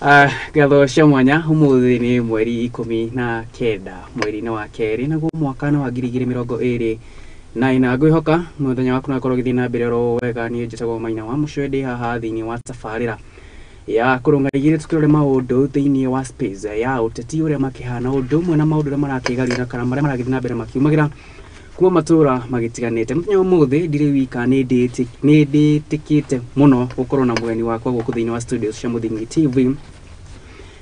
Ngatho cia mwanya umuthi ni mweri 19 mweri-inĩ wa kerĩ naguo mwaka nĩ wa 2024. Ngwĩhoka mũthenya waku no ũkorwo ũgĩthiĩ na mbere oro wega. Niĩ njĩtagwo Maina wa Mũcwendĩ haha thĩinĩ wa tabarĩra ya kũrũnga igĩrĩ, tukĩrore maũndũ thĩinĩ wa space ya ũteti ũrĩa makĩhana, ũndũ ũmwe na maũndũ ũrĩa marakĩgarũra kana marĩa maragĩthiĩ na mbere makiumagĩra kuma matũra magĩtiganĩte. Mũthenya wa ũmũthĩ ndirĩ wika, nĩ ndĩtĩkĩte mũno gũkorwo na mũgeni wakwa gũkũ thĩinĩ wa studio cia Mũthingi TV,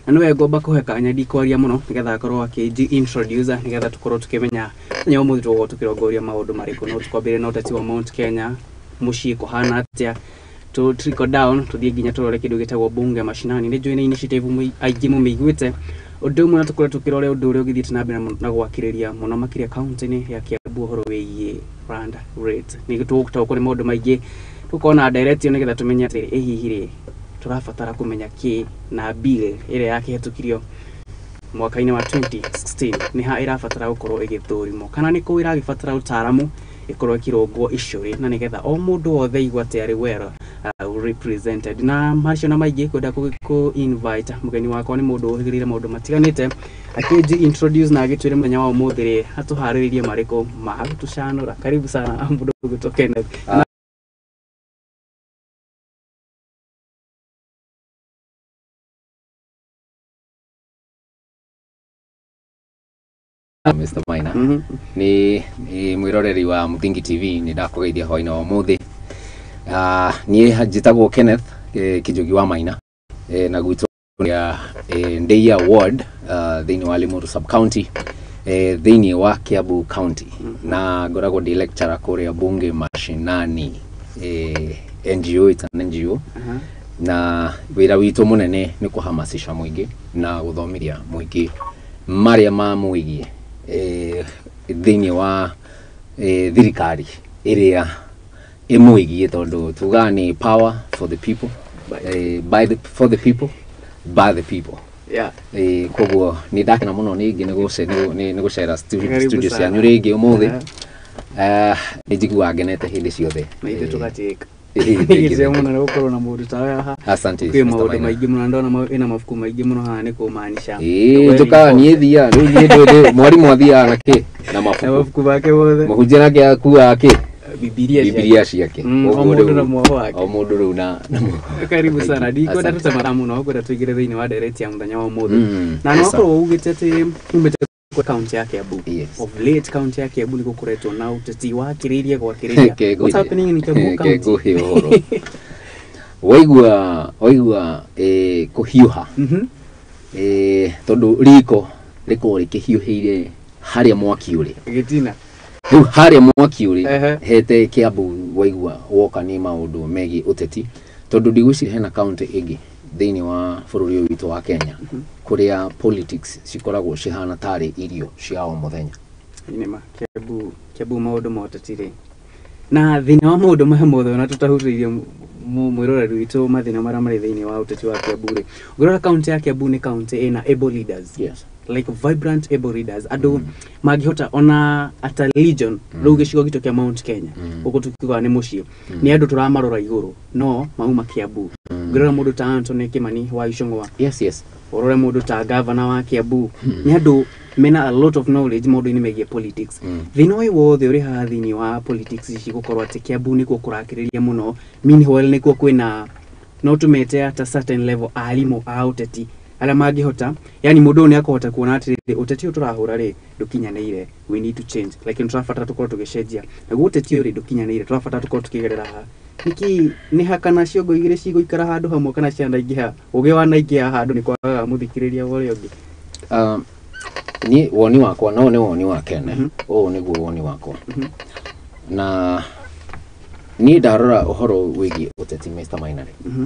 na nĩwe ngomba kũhe kanya ndikwaria mũno nĩgetha akorwo akĩnji introduce nĩgetha tũkorwo tũkĩmenya mũthenya wa ũmũthĩ tũgũkorwo tũkĩrongoria maũndũ marĩkũ. No tũkwambĩrĩria na ũteti wa Mount Kenya, mũciĩ kũhana atĩa, to trickle down tuthiĩ nginya tũrore kĩndũ gĩtagwo bunge mashinani. Nĩ njũĩ nĩ initiative aingĩ mũmĩiguĩte, ũndũ ũmwe na tũkorwo tũkĩrore ũndũ ũrĩa ũgĩthiĩte na mbere na gwakĩrĩria mũno makĩria kaunti-inĩ ya Kiambu ũhoro wĩgiĩ land rate. Nĩ tũgũtaũkwo nĩ maũndũ maingĩ, tũkorwo na ndereti ĩyo nĩgetha tũmenye atĩrĩ, ĩ hihi rĩ tũrabatara kũmenya kĩ na bill ĩrĩa yakĩhetũkirio mwaka-inĩ wa 2016 nĩ ha ĩrabatara gũkorwo ĩgĩthũrimwo kana nĩ kũ ĩragĩbatara ũtaaramu ĩkorwo ĩkĩrũngwo icũrĩ, na nĩgetha o mũndũ wothe aigua atĩ arĩ well represented. Na macio na maingĩ kwenda kũ invite mũgeni wakwa nĩ mũndũ ũhĩgĩrĩire maũndũ matiganĩte akĩnji introduce na agĩtwĩre mũthenya wa ũmũthĩ rĩ atũharĩrĩirie marĩkũ ma gũtũcanũra. Karibu sana mũndũ ũgwĩtwo Kenneth. Mr. Maina. Ni mwiroreri wa Muthingi TV, ni ndakũgeithia hwaĩ-inĩ wa ũmũthĩ. Niĩ njĩtagwo Kenneth Kĩnjũgi wa Maina, na gwitũ ya Ndeia Ward, thĩinĩ wa Limuru sub county, thĩinĩ wa Kiambu County, na ngoragwo ndĩ lecturer kũrĩa Bunge Mashinani, NGO, it's an NGO. Na wĩra witũ mũnene nĩ kũhamasisha mũingĩ na gũthomithia mũingĩ marĩa mamwĩgiĩ thĩinĩ wa thirikari ĩrĩa ĩmwĩgiĩ, tondũ tugaga nĩ power for the people, by the, for the people, by the people. Koguo nĩ ndakena mũno ningĩ nĩ gũcera Karibu studio sana. cianyu rĩngĩ ũmũthĩ. Nĩ njiguaga ngenete hĩndĩ ciothe. Na ithuĩ tũgatĩka. Thank you, Nĩ thank you. mũno nĩ gũkorwo na mũndũ tawe haha. Asante, Kwĩ Mr. maũndũ Maina. maingĩ mũno, ndona ĩna mabuku maingĩ mũno haha nĩ kũmaanisha. Ĩĩ, njũkaga niĩ thiaga rĩu niĩ ndĩ mwarimũ athiaga na kĩ na Na mabuku, mabuku make mothe. mũhunjia nake akuaga kĩ? Bibilia ciake. Bibilia ciake. O Koguo mũndũ rĩu- na muoho wake. O mũndũ rĩu na muoho. Karibu Thank you. sana. Ndikwenda Asante. tũtemara mũno, ngwenda tũingĩre thĩinĩ wa ndereti ya mũthenya wa ũmũthĩ. Na nĩ Yes, sir. wakorwo ugĩte atĩ umĩte kwa kaunti ya Kiambu. Yes. Of late kaunti ya Kiambu nĩ gũkoretwo na ũteti wakĩrĩirie gwakĩrĩria. Ke What's happening in Kiambu County? Ngũhe ũhoro. Waigua kũhiũha, tondũ riko rĩkoragwo rĩkĩhiũhĩire harĩa mwaki ũrĩ. Gĩtina. Rĩu harĩa mwaki ũrĩ hete Kiambu, waigua woka nĩ maũndũ megiĩ ũteti, tondũ ndigwĩciria hena kaunti ĩngĩ thĩinĩ wa bũrũri ũyũ witũ wa Kenya kũrĩa politics cikoragwo cihana tarĩ irio cia o mũthenya. Nĩma Kiambu maũndũ ma ũteti rĩ, na thĩna wa maũndũ maya mothe ona tũtahutĩirie mwĩroreri witũ mathĩna marĩa marĩ thĩinĩ wa ũteti wa Kiambu rĩ, ũngĩrora kaunti ya Kiambu nĩ kaunti ĩna able leaders, like vibrant able leaders, andũ mangĩhota ona at a legion rĩu gĩcigo gitũ kĩa Mount Kenya gũkũ tukiugaga nĩ mũciĩ, nĩ andũ tũramarora igũrũ no mauma Kiambu. Ũngĩrora mũndũ ta Anthony Kimani wa Icũng'wa, ũrore mũndũ ta gavana wa Kiambu, nĩ andũ mena a lot of knowledge maũndũ-inĩ megiĩ politics. Thĩna ũyũ wothe ũrĩ haha thĩinĩ wa politics ici gũkorwo atĩ Kiambu nĩkuo kũrakĩrĩria mũno, meanwhile nĩkuo kwĩna no tũmete at a certain level arimũ a ũteti arĩa mangĩhota, yani mũndũ ũyũ nĩ akũhota kuona atĩrĩrĩ, ũteti ũyũ tũrahũra rĩ ndũkinyanĩire, we need to change, like nĩ tũrabatara tũkorwo tũgĩcenjia naguo ũteti ũyũ rĩ ndũkinyanĩire, tũrabatara tũkorwo tũkĩgerera haha nĩkĩ nĩ ha kana ciongo igĩrĩ cigũikara handũ hamwe kana cianaingĩha, ũgĩ wanaingĩha handũ nĩ kwagaga mũthikĩrĩria wa ũrĩa ũngĩ. Niĩ woni wakwa no nĩ woni wa Kene, ũyũ nĩguo woni wakwa, na niĩ ndarora ũhoro wĩgiĩ ũteti, Mr. Maina rĩ,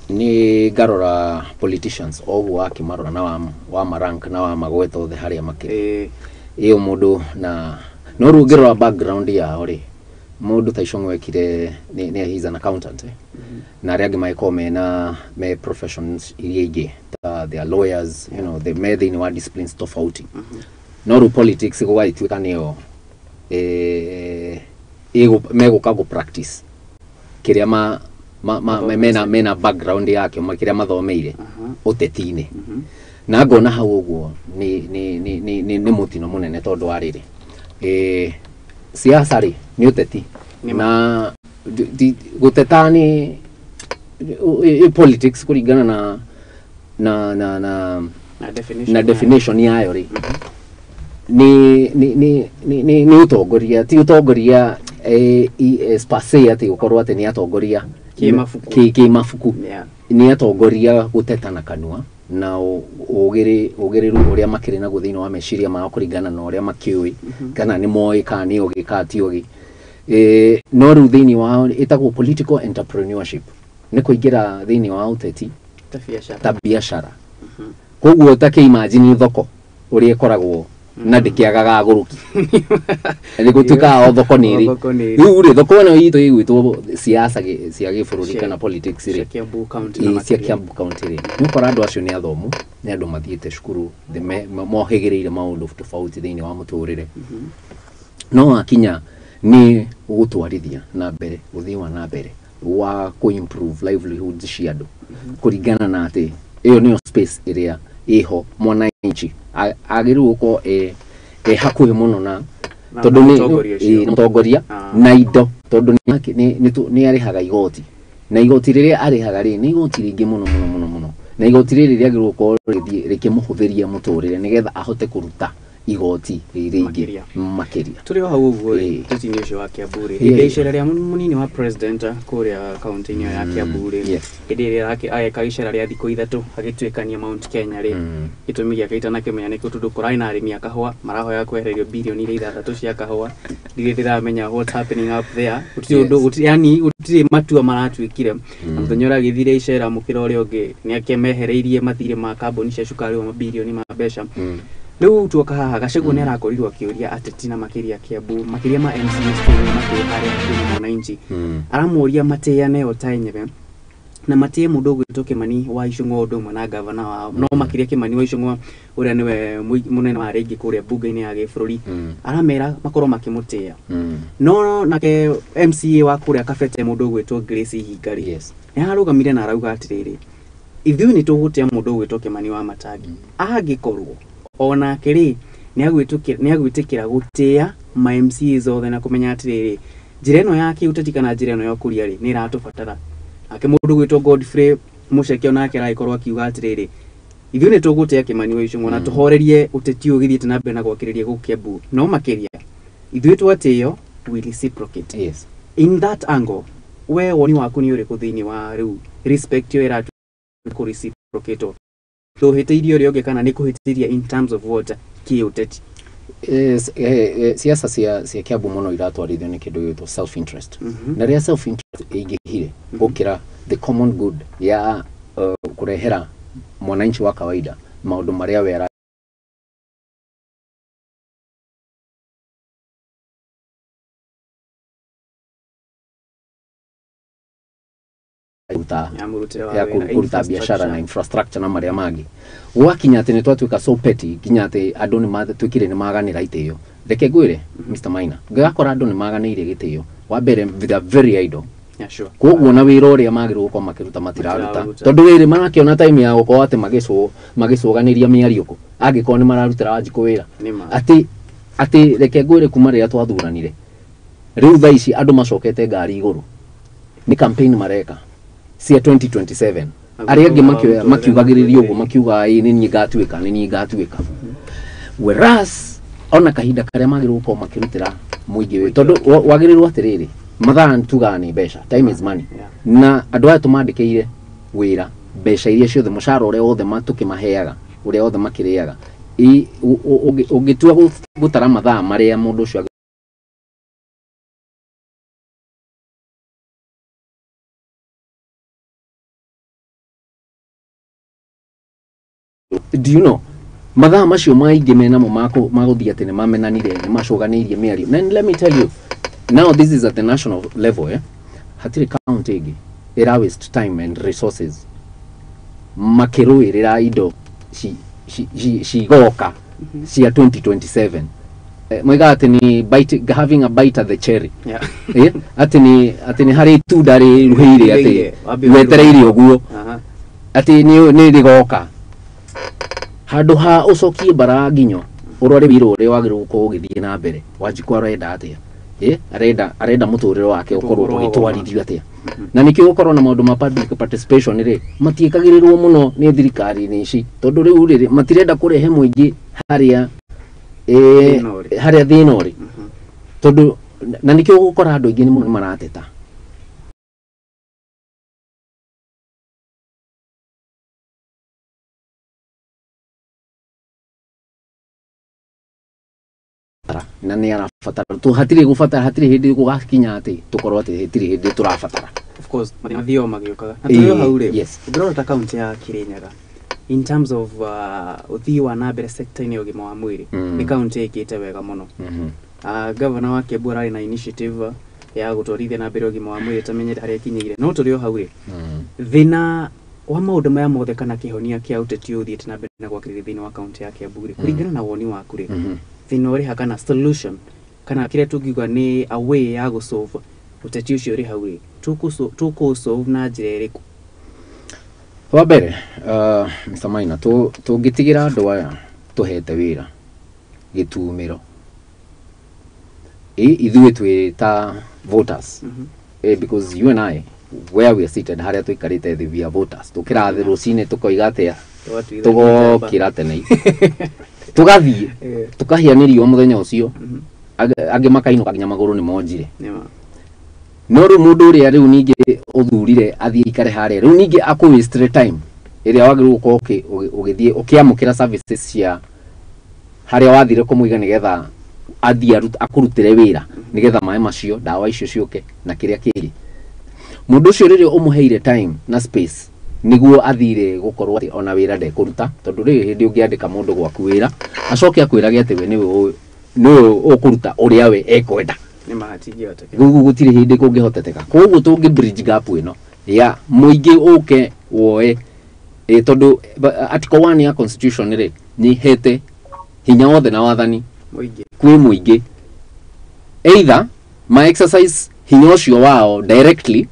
nĩ ngarora politicians o ũguo wakĩmarora na wa marank na wa magweta othe harĩa makĩrĩ, ĩyo mũndũ na no rĩu ũngĩrora background yao rĩ, mũndũ ta Icũng'wa ekire nĩ he's an accountant, eh? Na arĩa angĩ magĩkorwo mena me professions iria ingĩ ta they are lawyers, they me thĩinĩ wa disciplines tofauti, no rĩu politics gũgagĩtuĩka nĩyo megũka gũ practice kĩrĩa ma mena background yake makĩrĩa mathomeire ũteti-inĩ. Na ngona hau ũguo nĩ mũtino mũnene tondũ wa rĩrĩ, siasa rĩ nĩ ũteti na gũteta nĩ politics kũringana na definition yayo rĩ nĩ ũtongoria, ti ũtongoria space atĩ gũkorwo atĩ nĩ atongoria kĩmabuku, nĩ atongoria gũteta na kanua na ũgĩrĩru ũrĩa makĩrĩ naguo thĩinĩ wa meciria mao kũringana na ũrĩa makĩũĩ kana nĩ moĩ kana nĩ ũgĩ kana ti ũgĩ. No rĩu thĩinĩ wao ĩtagwo political entrepreneurship, nĩ kũingĩra thĩinĩ wa ũteti ta biacara. Koguo ta kĩimagine thoko ũrĩa ĩkoragwo na ndĩkĩagaga agũrũki nĩ gũtuĩkaga o thoko nĩ ĩrĩ. Rĩu rĩ thoko ĩno itũ ĩgwĩtwo siasa cia gĩbũrũri kana politics rĩ cia Kiambu County rĩ, nĩ ũkora andũ acio nĩ athomu, nĩ andũ mathiĩte cukuru, mohĩgĩrĩire maũndũ tofauti thĩinĩ wa mũtũrĩre. No wakinya nĩ gũtwarithia na mbere ũthii wa na mbere wa kũ improve livelihoods cia andũ kũringana na atĩ ĩyo nĩyo space ĩrĩa ĩho mwananchi agĩrĩirwo gũkorwo e hakuhĩ mũno na tondũ nĩ mũtongoria na indo, tondũ nĩ arĩhaga igoti, na igoti rĩrĩa arĩhaga rĩ nĩ igoti rĩingĩ mũno mũno mũno mũno, na igoti rĩrĩ rĩagĩrĩirwo gũkorwo rĩkĩmũhũthĩria mũtũrĩre nĩgetha ahote kũruta igoti rĩingĩ makĩria. Tũrĩ o hau ũguo rĩ ũteti-inĩ ũcio wa Kiambu rĩ, hĩndĩ ya icera rĩa mũnini wa president kũrĩa kaunti-inĩ ĩyo ya Kiambu rĩ, hĩndĩ ĩrĩa ageka icera rĩa thikũ 3 agĩtuĩkania Mount Kenya rĩ, gĩtũmi gĩake itanakĩmenya nĩkũ tondũ kũrarĩ na arĩmi a kahũa marahoya kwehererio birioni iria 6 cia kahũa. Ndirĩ ndĩramenya what's happening up there, gũtirĩ ũndũ, yani gũtirĩ matua maratuĩkire. Na mũthenya ũrĩa agĩthire icera mũkĩra ũrĩa ũngĩ nĩ akĩmehereirie mathirĩ ma kambuni cia cukari wa mabirioni ma mbeca. Rĩu tuoka haha Gachagua nĩ arakorirwo akĩũria ateti na makĩria Kiambu, makĩria ma MCAs kũrĩa makĩrĩ harĩa hakuhĩ na mwananchi, aramoria matĩane o ta enyewe na matĩe mũndũ ũgwĩtwo Kimani wa Ichung'wa ũndũ ũmwe na gavana wao, no makĩria Kimani wa Ichung'wa ũrĩa nĩwe mũnene wa rĩngĩ kũrĩa bunge-inĩ ya gĩbũrũri, aramera makorwo makĩmũtĩĩa. No nake MCA wa kũrĩa Kabete mũndũ ũgwĩtwo Grace Ihinga rĩ, nĩ ararũgamire na arauga atĩrĩrĩ, ithuĩ nĩ tũgũtĩa mũndũ ũgwĩtwo Kimani wa Matangi angĩkorwo onake rĩ nĩ agwĩtĩkĩra gũtĩa ma MCAs othe na kũmenya atĩrĩrĩ njĩra ĩno ya kĩũteti kana njĩra ĩno ya ũkũria rĩ nĩ ĩratũbatara. Nake mũndũ ũgwĩtwo Godfrey Mũceke onake aragĩkorwo akiuga atĩrĩrĩ, ithuĩ nĩ tũgũtĩa Kimani wa Ichung'wa na tũhorerie ũteti ũyũ ũgĩthiĩte na mbere na gwakĩrĩria gũkũ Kiambu, no makĩria ithuĩ twatĩo we reciprocate. Yes. In that angle, we woni waku nĩ ũrĩkũ thĩinĩ wa rĩu respect ĩyo ĩratuĩka kũ reciprocate tũhĩtĩirie ũrĩa ũngĩ kana nĩ kũhĩtĩria in terms of what kĩũteti? Siasa cia Kiambu mũno iratwarithio nĩ kĩndũ gĩgwĩtwo self interest, na rĩrĩa self interest ĩingĩhire gũkĩra the common good ya kũrehera mwananchi wa kawaida maũndũ marĩa we ya kũruta biacara na infrastructure na marĩa mangĩ, gwakinya atĩ nĩ twatuĩka so petty nginya atĩ andũ nĩ matuĩkire nĩ maganĩra itĩo. Reke ngwĩre Mr. Maina, ngakora andũ nĩ maganĩire gĩtĩo, wa mbere they are very idle. Koguo na wĩra ũrĩa magĩrĩirwo gũkorwo makĩruta matiraruta, tondũ rĩrĩ marakĩona time ya gũkorwo atĩ magĩcũganĩria mĩario kũ angĩkorwo nĩ mararutĩra Wanjikũ wĩra. Atĩ reke ngwĩre kuma rĩrĩa twathuranire rĩu thaa ici andũ macokete ngari igũrũ nĩ campaign mareka cia 2027, arĩa angĩ makiugagĩrĩria ũguo makiuga ĩ nĩ niĩ ngatuĩka, nĩ niĩ ngatuĩka, whereas ona kahinda karĩa magĩrĩirwo gũkorwo makĩrutĩra mũingĩ wĩ tondũ wagĩrĩirwo atĩrĩrĩ mathaa tugaga nĩ mbeca, time is money, na andũ aya tũmandĩkĩire wĩra mbeca iria ciothe mũcara ũrĩa wothe tũkĩmaheaga ũrĩa wothe makĩrĩaga, ũngĩtua gũtara mathaa marĩa mũndũ ũcio do you know mathaa macio maingĩ menamo magũthiĩ atĩ nĩ mamenanire nĩ macũganĩirie mĩario. And let me tell you now, this is at the national level, eh? Hatirĩ county ĩngĩ ĩra waste time and resources makĩrũĩrĩra indo cigoka cia 2027. Moigaga atĩ nĩ bite, having a bite at the cherry. Yeah. Atĩ nĩ harĩ itunda rĩruhĩire atĩ Rĩruhĩire, wambe wetereire ũguo Aha. atĩ nĩ rĩgoka. Handũ ha ũcokie mbara nginyo ũrore wĩra ũrĩa wagĩrĩirwo gũkorwo ũgĩthiĩ na mbere. Wanjikũ arenda atĩa? Arenda mũtũrĩre wake ũkorwo Ũkorwo ũgĩtwarithio atĩa? Na nĩkĩo gũkorwo na maũndũ ma public participation rĩ, matiĩkagĩrĩrwo mũno nĩ thirikari-inĩ ici, tondũ rĩu rĩ, matirenda kũrehe mũingĩ harĩa Thĩna ũrĩ. Harĩa thĩna ũrĩ, tondũ na nĩkĩo ũgũkora andũ aingĩ nĩ marateta. Na nĩ arabatara tu, hatirĩ gũbatara, hatirĩ hĩndĩ gũgakinya atĩ tũkorwo atĩ hatirĩ hĩndĩ tũrabatara. Of course, mathĩna mathiaga magĩũkaga. Na tũrĩ o hau rĩ, Yes. ũngĩrora ta kaunti ya Kirinyaga in terms of ũthii wa na mbere sector-inĩ ya ũgima wa mwĩrĩ, nĩ kaunti ĩkĩte wega mũno. Governor wa Kiambu ararĩ na initiative ya gũtwarithia na mbere ũgima wa mwĩrĩ, tamenyete harĩa ĩkinyĩire, no tũrĩ o hau rĩ, thĩna wa maũndũ maya mothe kana kĩhonia kĩa ũteti ũyũ ũthiĩte na mbere na gwakĩrĩria thĩinĩ wa kaunti ya Kiambu rĩ, kũringana na woni waku rĩ, thĩna ũrĩ ha kana solution kana kĩrĩa tũngiuga nĩ a way ya gũsolve ũteti ũcio ũrĩ hau rĩ, tũkũsolve na njĩra ĩrĩkũ? Wa mbere, Mr. Maina, tũngĩtigĩra andũ aya tũhete wĩra gĩtumĩro, ithuĩ twĩ ta voters, because you and I, where we are seated, harĩa tũikarĩte thĩ, we are voters. Tũkĩra thĩ rũcinĩ tũkoiga atĩa? Tũgatuithania. Tũgokĩra tene, tũgathiĩ, tũkahĩa nĩ riũa mũthenya ũcio. Angĩ makainũka nginya magũrũ nĩ monjire. Nĩma. No rĩu mũndũ ũrĩa rĩu ningĩ ũthurire athiĩ aikare harĩa, rĩu ningĩ akũ waste time ĩrĩa wagĩrĩirwo gũkorwo ũgĩthiĩ ũkĩamũkĩra services cia harĩa wathire kũmũiga, nĩgetha athiĩ akũrutĩre wĩra, nĩgetha maĩ macio, ndawa icio ciũke na kĩrĩa kĩngĩ. Mũndũ ũcio rĩrĩa ũmũheire time na space nĩguo athire gũkorwo atĩ ona wĩra ndekũruta, tondũ rĩrĩ hĩndĩ ũngĩandĩka mũndũ gwaku wĩra, acoke akwĩrage atĩ we nĩwe ũkũruta ũrĩa we ekwenda. Nĩma, hatingĩhoteka. Rĩu gũtirĩ hĩndĩ kũngĩhoteteka. Koguo tũngĩ bridge gap ĩno ya mũingĩ ũke woe, tondũ article 1 ya constitution rĩ, nĩ ihete hinya wothe na wathani mũingĩ kwĩ mũingĩ, either ma exercise hinya ũcio wao directly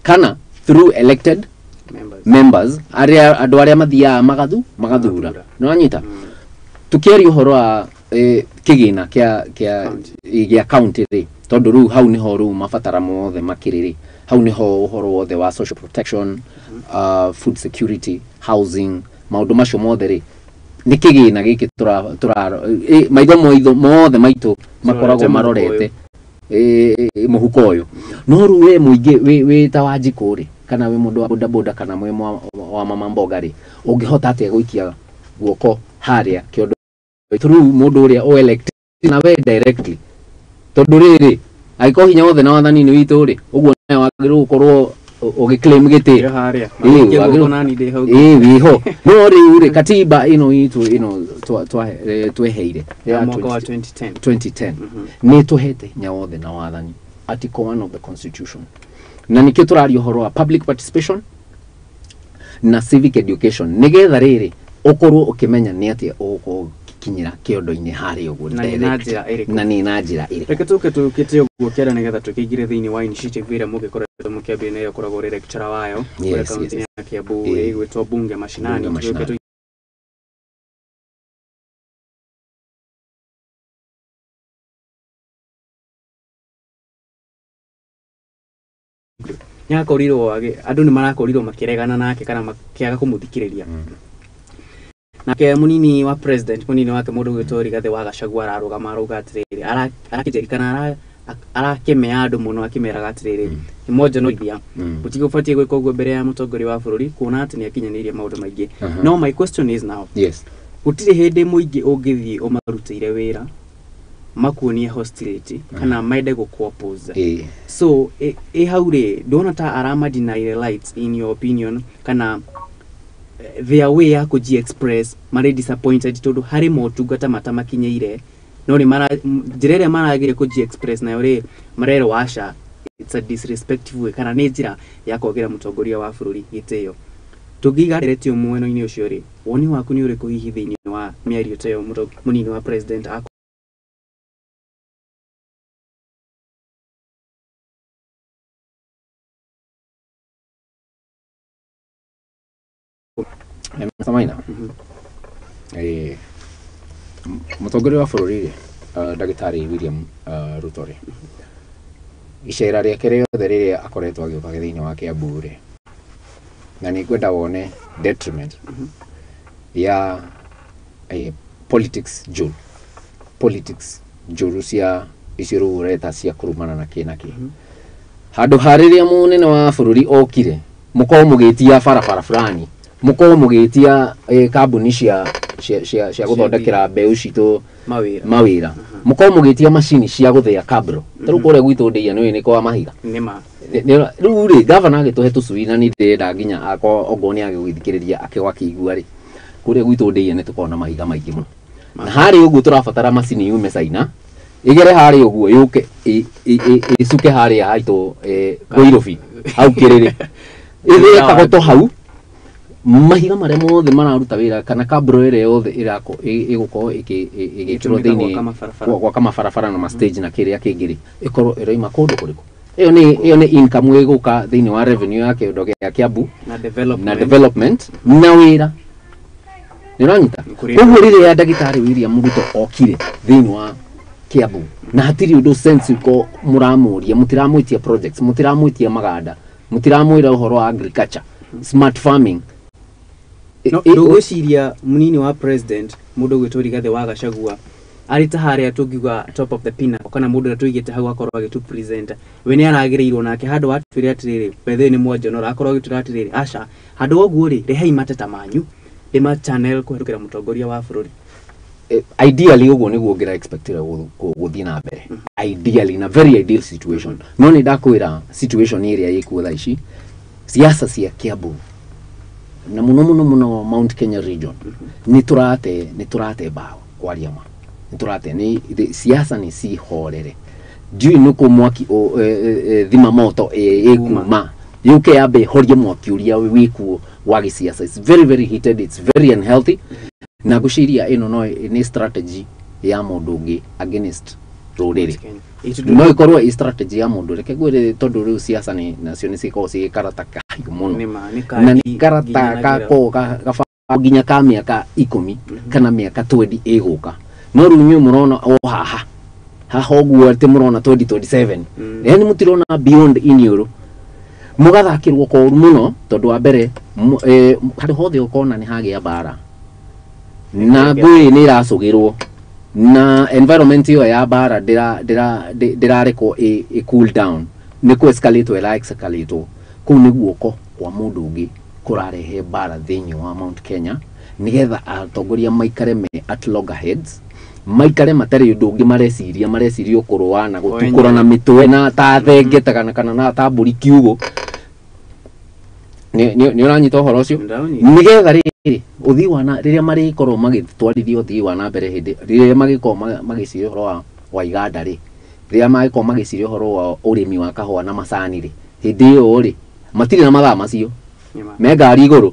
kana through elected members. Members, arĩa andũ arĩa mathiaga magathura. Magathura. Nĩ wanyita? Tukiaria ũhoro wa kĩgĩna kĩa County. Gĩa county rĩ, tondũ rĩu hau nĩho rĩu mabatara mothe makĩrĩ rĩ, hau nĩho ũhoro wothe wa social protection, food security, housing, maũndũ macio mothe rĩ, nĩ kĩgĩna gĩkĩ tũra tũra maitho maitho mothe maitũ makoragwo Tũrorete marorete mũhuko ũyũ. No rĩu we mũingĩ wĩ ta Wanjikũ rĩ, kana wĩ mũndũ wa bodaboda, kana mwĩ wa mama mboga rĩ, ũngĩhota atĩa gũikia guoko harĩa kĩondo through mũndũ ũrĩa o elect na we directly? Tondũ rĩrĩ, angĩkorwo hinya wothe na wathani nĩ witũ rĩ, ũguo nawe wagĩrĩirwo gũkorwo ũgĩclaim gĩtĩ. Ndĩ harĩa. Ĩĩ, Guoko wagĩrĩirwo nani ndĩ hau. Ĩĩ, wĩho. No rĩu rĩ, katiba ĩno itũ ĩno tweheire ya ya mwaka wa 2010. 2010 nĩ tũhete hinya wothe na wathani, article 1 of the constitution, na nĩkĩo tũraria ũhoro wa public participation na civic education, nĩgetha rĩrĩ ũkorwo ũkĩmenya nĩ atĩa ũgũkorwo ũgĩkinyĩra kĩondo-inĩ harĩa ũguo Na nĩ na direct. njĩra ĩrĩkũ? Na nĩ na njĩra ĩrĩkũ. Reke tũke tũkĩte ũguo kĩara, nĩgetha tũkĩingĩre thĩinĩ wa initiative ĩrĩa mũgĩkoretwo mũkĩambĩrĩria, nayo ĩkoragwo ũrĩ lecturer wayo kũrĩa kaunti-inĩ ya Kiambu, ĩgwĩtwo Bunge Mashinani. Bunge Tũke Mashinani. Nĩakorirwo andũ nĩ marakorirwo makĩregana nake kana makĩaga kũmũthikĩrĩria. Nake mũnini wa president, mũnini wake, mũndũ ũgwĩtwo Rigathĩ wa Gachagua, ararũgama arauga atĩrĩrĩ, arakĩnjeri kana arakĩmea andũ mũno, akĩmeraga atĩrĩrĩ, moja no ithia gũtigũbatiĩ gwĩka ũguo mbere ya mũtongoria wa bũrũri, kuona atĩ nĩ akinyanĩirie maũndũ maingĩ. No my question is now, gũtirĩ hĩndĩ mũingĩ ũngĩthiĩ ũmarutĩire wĩra makuonie hostility kana mende gũkũ-oppose? So ĩ hau rĩ, ndona ta arama deny rights, in your opinion, kana their way ya kũji express marĩ disappointed tondũ harĩ motungata matamakinyĩire, no nĩ mara njĩra ĩrĩa marageria kũji express nayo rĩ, marerwo aca, it's a disrespectful way, kana nĩ njĩra ya kwagĩra mũtongoria wa bũrũri gĩtĩo. Tũngĩiga nderetio mwena-inĩ ũcio rĩ, woni waku nĩ ũrĩkũ hihi thĩinĩ wa mĩario ta ĩyo mũnini wa president? Mr. Maina, mũtongoria wa bũrũri rĩ, ndagĩtarĩ William Ruto rĩ, icera rĩake rĩothe rĩrĩa akoretwo agĩũka thĩinĩ wa Kiambu rĩ, na nĩ ngwenda wone detriment ya politics njũru, politics njũru cia icio rĩu ũreta cia kũrumana na kĩ na kĩ. Handũ ha rĩrĩa mũnene wa bũrũri okire mũkorwo mũgĩtia barabara fulani, mũkorwo mũgĩtia kambuni cia gũthondekera mbeũ citũ mawĩra, mawĩra, mũkorwo mũgĩtia macini cia gũthĩa kabro. Ta rĩu kũrĩa gwitũ ndĩia nĩũĩ nĩ kwa mahiga. Nĩma. Rĩu rĩ, gavana agĩtũhe tũcui, na nĩ ndĩrenda nginya akorwo ongorwo nĩ agĩgũthikĩrĩria akĩgwa akĩigua rĩ, kũrĩa gwitũ ndĩia nĩ tũkoragwo na mahiga maingĩ mũno, na harĩa ũguo tũrabatara macini yume China ĩgere harĩa ũguo yũke ĩcuke harĩa haitũ Ngũirũbi hau kĩrĩrĩ, ĩthĩe kagoto hau, mahiga marĩa mothe mararuta wĩra kana kabro ĩrĩa yothe ĩgũkorwo ĩgĩkĩrwo ĩtũmĩka thĩinĩ gwaka mabarabara. Gwaka mabarabara na ma stage na kĩrĩa kĩngĩ rĩ, ĩkorwo ĩroima kũndũ kũrĩkũ. Ĩyo nĩ income ĩgũka thĩinĩ wa revenue ya kĩondo gĩa Kiambu na development, na development na wĩra. Nĩ ũranyita? Kũrĩ- Koguo rĩrĩa ndagĩtarĩ William Ruto okire thĩinĩ wa Kiambu na hatirĩ ũndũ sense ko mũramũria, mũtiramwĩtia projects, mũtiramwĩtia maganda, mũtiramwĩra ũhoro wa agriculture, smart farming. No ndũgwĩciria mũnini wa president, mũndũ ũgwĩtwo Rigathĩ wa Gachagua, arĩ ta harĩa tũngiuga top of the pinnacle, kana mũndũ ũrĩa tũigĩte hau akorwo agĩtu present, we nĩ aragĩrĩirwo nake handũ wa twĩre atĩrĩrĩ, bethe nĩ mwanjonora, akorwo agĩtwĩra atĩrĩrĩ, aca, handũ wa ũguo rĩ, rehei mateta manyu ndĩma channel kũhetũkĩra mũtongoria wa bũrũri. Ideally ũguo nĩguo ngĩra expectire gũthiĩ na mbere, ideally, na very ideal situation. No nĩ ndakwĩra situation ĩrĩa ĩkuo thaa ici, siasa cia Kiambu na mũno mũno mũno Mount Kenya region, nĩ tũrate bao, kwaria ma nĩ tũrate nĩ siasa nĩ cihorere. Ndiũĩ nĩ kũ mwaki thima moto ĩkuma yũke yambe ĩhorie mwaki ũrĩa wĩkuo wa gĩsiasa. It's very very heated, it's very unhealthy, na ngwĩciria ĩno no nĩ strategy ya mũndũ ũngĩ against rũrĩrĩ. No ĩkorwo ĩ strategy ya mũndũ, reke ngwĩre, tondũ rĩu siasa nĩ nacio nĩ cikoragwo ciĩ karata kahiũ mũno, na nĩ karata gakoragwo gaba nginya ka mĩaka 10 kana mĩaka 20 ĩgũka. No rĩu inyuĩ mũrona o haha haha ũguo atĩ mũrona 2027, yani mũtirona beyond iniũrũ, mũgathakĩrwo koru mũno, tondũ wa mbere handũ hothe ũkona nĩ hagĩa mbara na ngũĩ nĩ ĩracũgĩrwo na environment ĩyo ya mbara ndĩrarekwo ĩ cool down, nĩ kũ escalate ĩra escalate. Kũu nĩ guoko kwa mũndũ ũngĩ kũrarehe mbara thĩinĩ wa Mount Kenya, nĩgetha atongoria maikare me at loggerheads, maikare matarĩ ũndũ ũngĩ mareciria, mareciria ũkũrũa na gũtukũrana mĩtwe na ta thenge ta kana na ta mbũri kiugũ. Nĩ ũranyita ũhoro ũcio? Nĩgetha rĩrĩ ũthii wa na rĩrĩa marĩkorwo magĩtwarithia ũthii wa na mbere, hĩndĩ rĩrĩa magĩkorwo magĩciria ũhoro wa iganda rĩ, rĩrĩa magĩkorwo magĩciria ũhoro wa ũrĩmi wa kahũa na macani rĩ, hĩndĩ ĩyo rĩ matirĩ na mathaa macio me ngari igũrũ,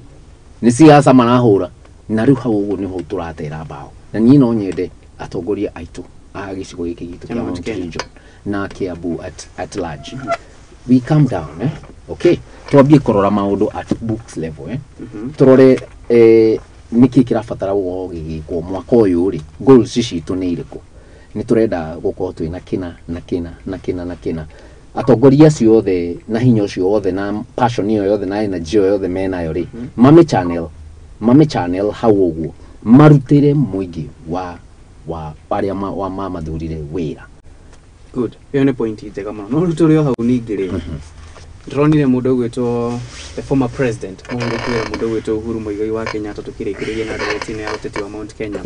nĩ siasa marahũra. Na rĩu hau ũguo nĩho tũratera mbao, na niĩ no nyende atongoria aitũ a gĩcigo gĩkĩ gitũ Kĩa kĩa Mount Mount Kenya. Region na Kiambu at large, we calm down, eh? Okay, twambie kũrora maũndũ at books level, eh? Tũrore nĩkĩ kĩrabatara gũkorwo gĩgĩkwo mwaka ũyũ rĩ, goals citũ nĩ irĩkũ, nĩ tũrenda gũkorwo twĩna kĩna na kĩna na kĩna na kĩna. Atongoria acio othe na hinya ũcio wothe na passion ĩyo yothe na energy ĩyo yothe menayo rĩ, mame channel hau ũguo, marutĩre mũingĩ wa arĩa wa mamathurire wĩra. Good, ĩyo nĩ point njega mũno. No rĩu tũrĩ o hau ningĩ rĩ, ndĩronire mũndũ ũgwĩtwo the former president mũhurũku wĩra, mũndũ ũgwĩtwo Uhuru Muigai wa Kenyatta, tũkĩrĩkĩrĩria na nderetini ya ũteti wa Mount Kenya,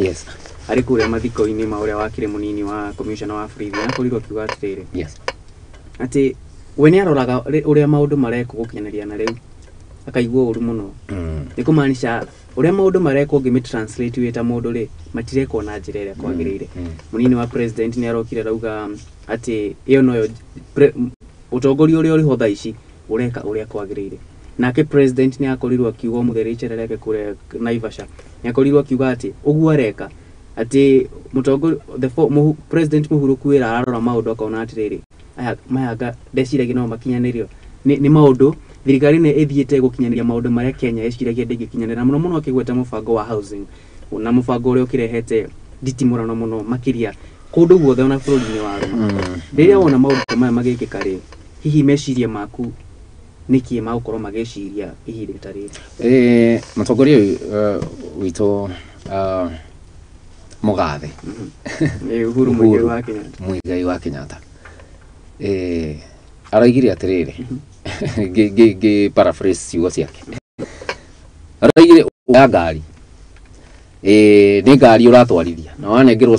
arĩ kũrĩa mathiko-inĩ ma ũrĩa wakĩrĩ mũnini wa commissioner wa borithi, akorirwo akiuga atĩrĩrĩ, atĩ we nĩ aroraga ũrĩa maũndũ marekwo gũkinyanĩria na rĩu akaigua ũru mũno. Nĩ kũmaanisha ũrĩa maũndũ marekwo, ũngĩmĩ translate wĩ ta mũndũ rĩ, matirekwo na njĩra ĩrĩa kwagĩrĩire. Mũnini wa president nĩ arokire arauga atĩ ĩyo noyo ũtongoria ũrĩa ũrĩho thaa ici ũreka ũrĩa kwagĩrĩire. Nake president nĩ akorirwo akiuga ũmũthĩ rĩcera rĩake kũrĩa Naivasha, nĩ akorirwo akiuga atĩ ũguo areka atĩ mũtongoria the president mũhurũku wĩra ararora maũndũ akona atĩrĩrĩ, aya maya ndeciragia no makinyanĩrio nĩ maũndũ Thirikari nĩ ĩthiĩte gũkinyanĩria maũndũ marĩa Kenya ĩciragia ndĩngĩkinyanĩra, mũno mũno akĩgweta mũbango wa housing na mũbango ũrĩa ũkĩrehete nditimũrano mũno makĩria kũndũ guothe ona bũrũri-inĩ wa Roma. Rĩrĩa wona maũndũ ta maya magĩkĩka rĩ, hihi meciria maku nĩkĩ magũkorwo magĩciria ihinda ta rĩrĩ? Mũtongoria ũyũ witũ, mũgathe Nĩ Uhuru Muigai wa Kenyatta. Muigai wa Kenyatta, araigire atĩrĩrĩ, ngĩ paraphrase ciugo ciake, araigire ya ngari, nĩ ngari ũratwarithia na wanengerwo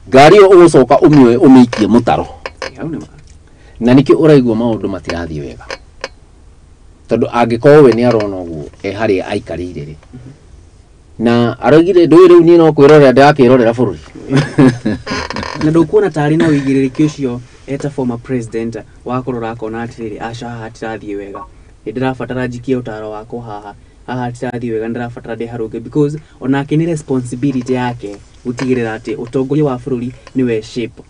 ngari ĩyo ũgũcoka ũmĩoe ũmĩikie mũtaro. Hau nĩ ma. Na nĩkĩo ũraigua maũndũ matirathiĩ wega, tondũ angĩkorwo we nĩ arona ũguo e harĩa aikarĩire rĩ, na araugire ndũĩ rĩu niĩ no kwĩrorera ndĩrakĩrorera bũrũri. Na ndũkuona tarĩ na ũigĩrĩrĩki ũcio eta former president wa kũrora akona atĩrĩrĩ, aca haha hatirathiĩ wega, nĩ ndĩrabatara njikie ũtaro wakwa haha, haha hatirathiĩ wega, nĩ ndĩrabatara ndĩharũnge, because onake nĩ responsibility yake gũtigĩrĩra atĩ ũtongoria wa bũrũri nĩwe shape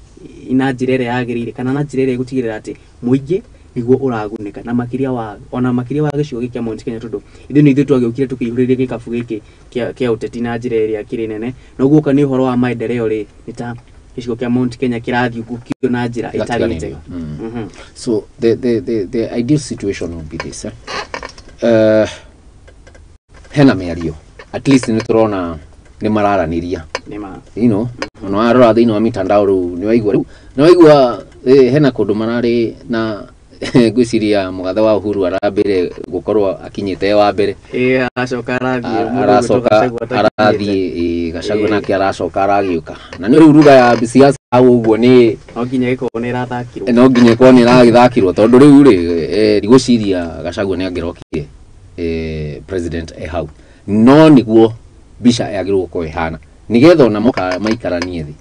na njĩra ĩrĩa yagĩrĩire, kana na njĩra ĩrĩa ĩgũtigĩrĩra atĩ mũingĩ nĩguo ũragunĩka, na makĩria wa ona makĩria wa gĩcigo gĩkĩ kĩa Mount Kenya, tondũ ithuĩ nĩ ithuĩ twagĩũkire tũkĩihũrĩria gĩkabu gĩkĩ kĩa ũteti na njĩra ĩrĩa kĩrĩ nene. Na ũguo ka nĩ ũhoro wa maendeleo rĩ, nĩ ta gĩcigo kĩa Mount Kenya kĩrathiũngũkio na njĩra ĩtarĩ njega. So the ideal situation would be this, eh? Hena mĩario, at least nĩ tũrona nĩ mararanĩria. Nĩ ma. Ona warora thĩinĩ wa mitandao rĩu nĩ waigua rĩu nĩ waigua, hena kũndũ mararĩ na ngwĩciria mũgathe wa Uhuru arambire gũkorwo akinyĩte wa mbere. Aracoka arathiĩ, mũndũ aracoka ũgwĩtwo Gachagua atakinyĩte. Arathiĩ, Gachagua nake aracoka aragĩũka, na nĩ rĩu ruga ya siasa hau ũguo nĩ no nginya ĩkorwo nĩ ĩrathakirwo. No nginya ĩkorwo nĩ ĩragĩthakirwo, tondũ rĩu rĩ, ndigwĩciria Gachagua nĩ angĩrokire, president e hau, no nĩguo mbica yagĩrĩirwo gũkorwo ĩhana, nĩgetha ona moka maikaranie thĩ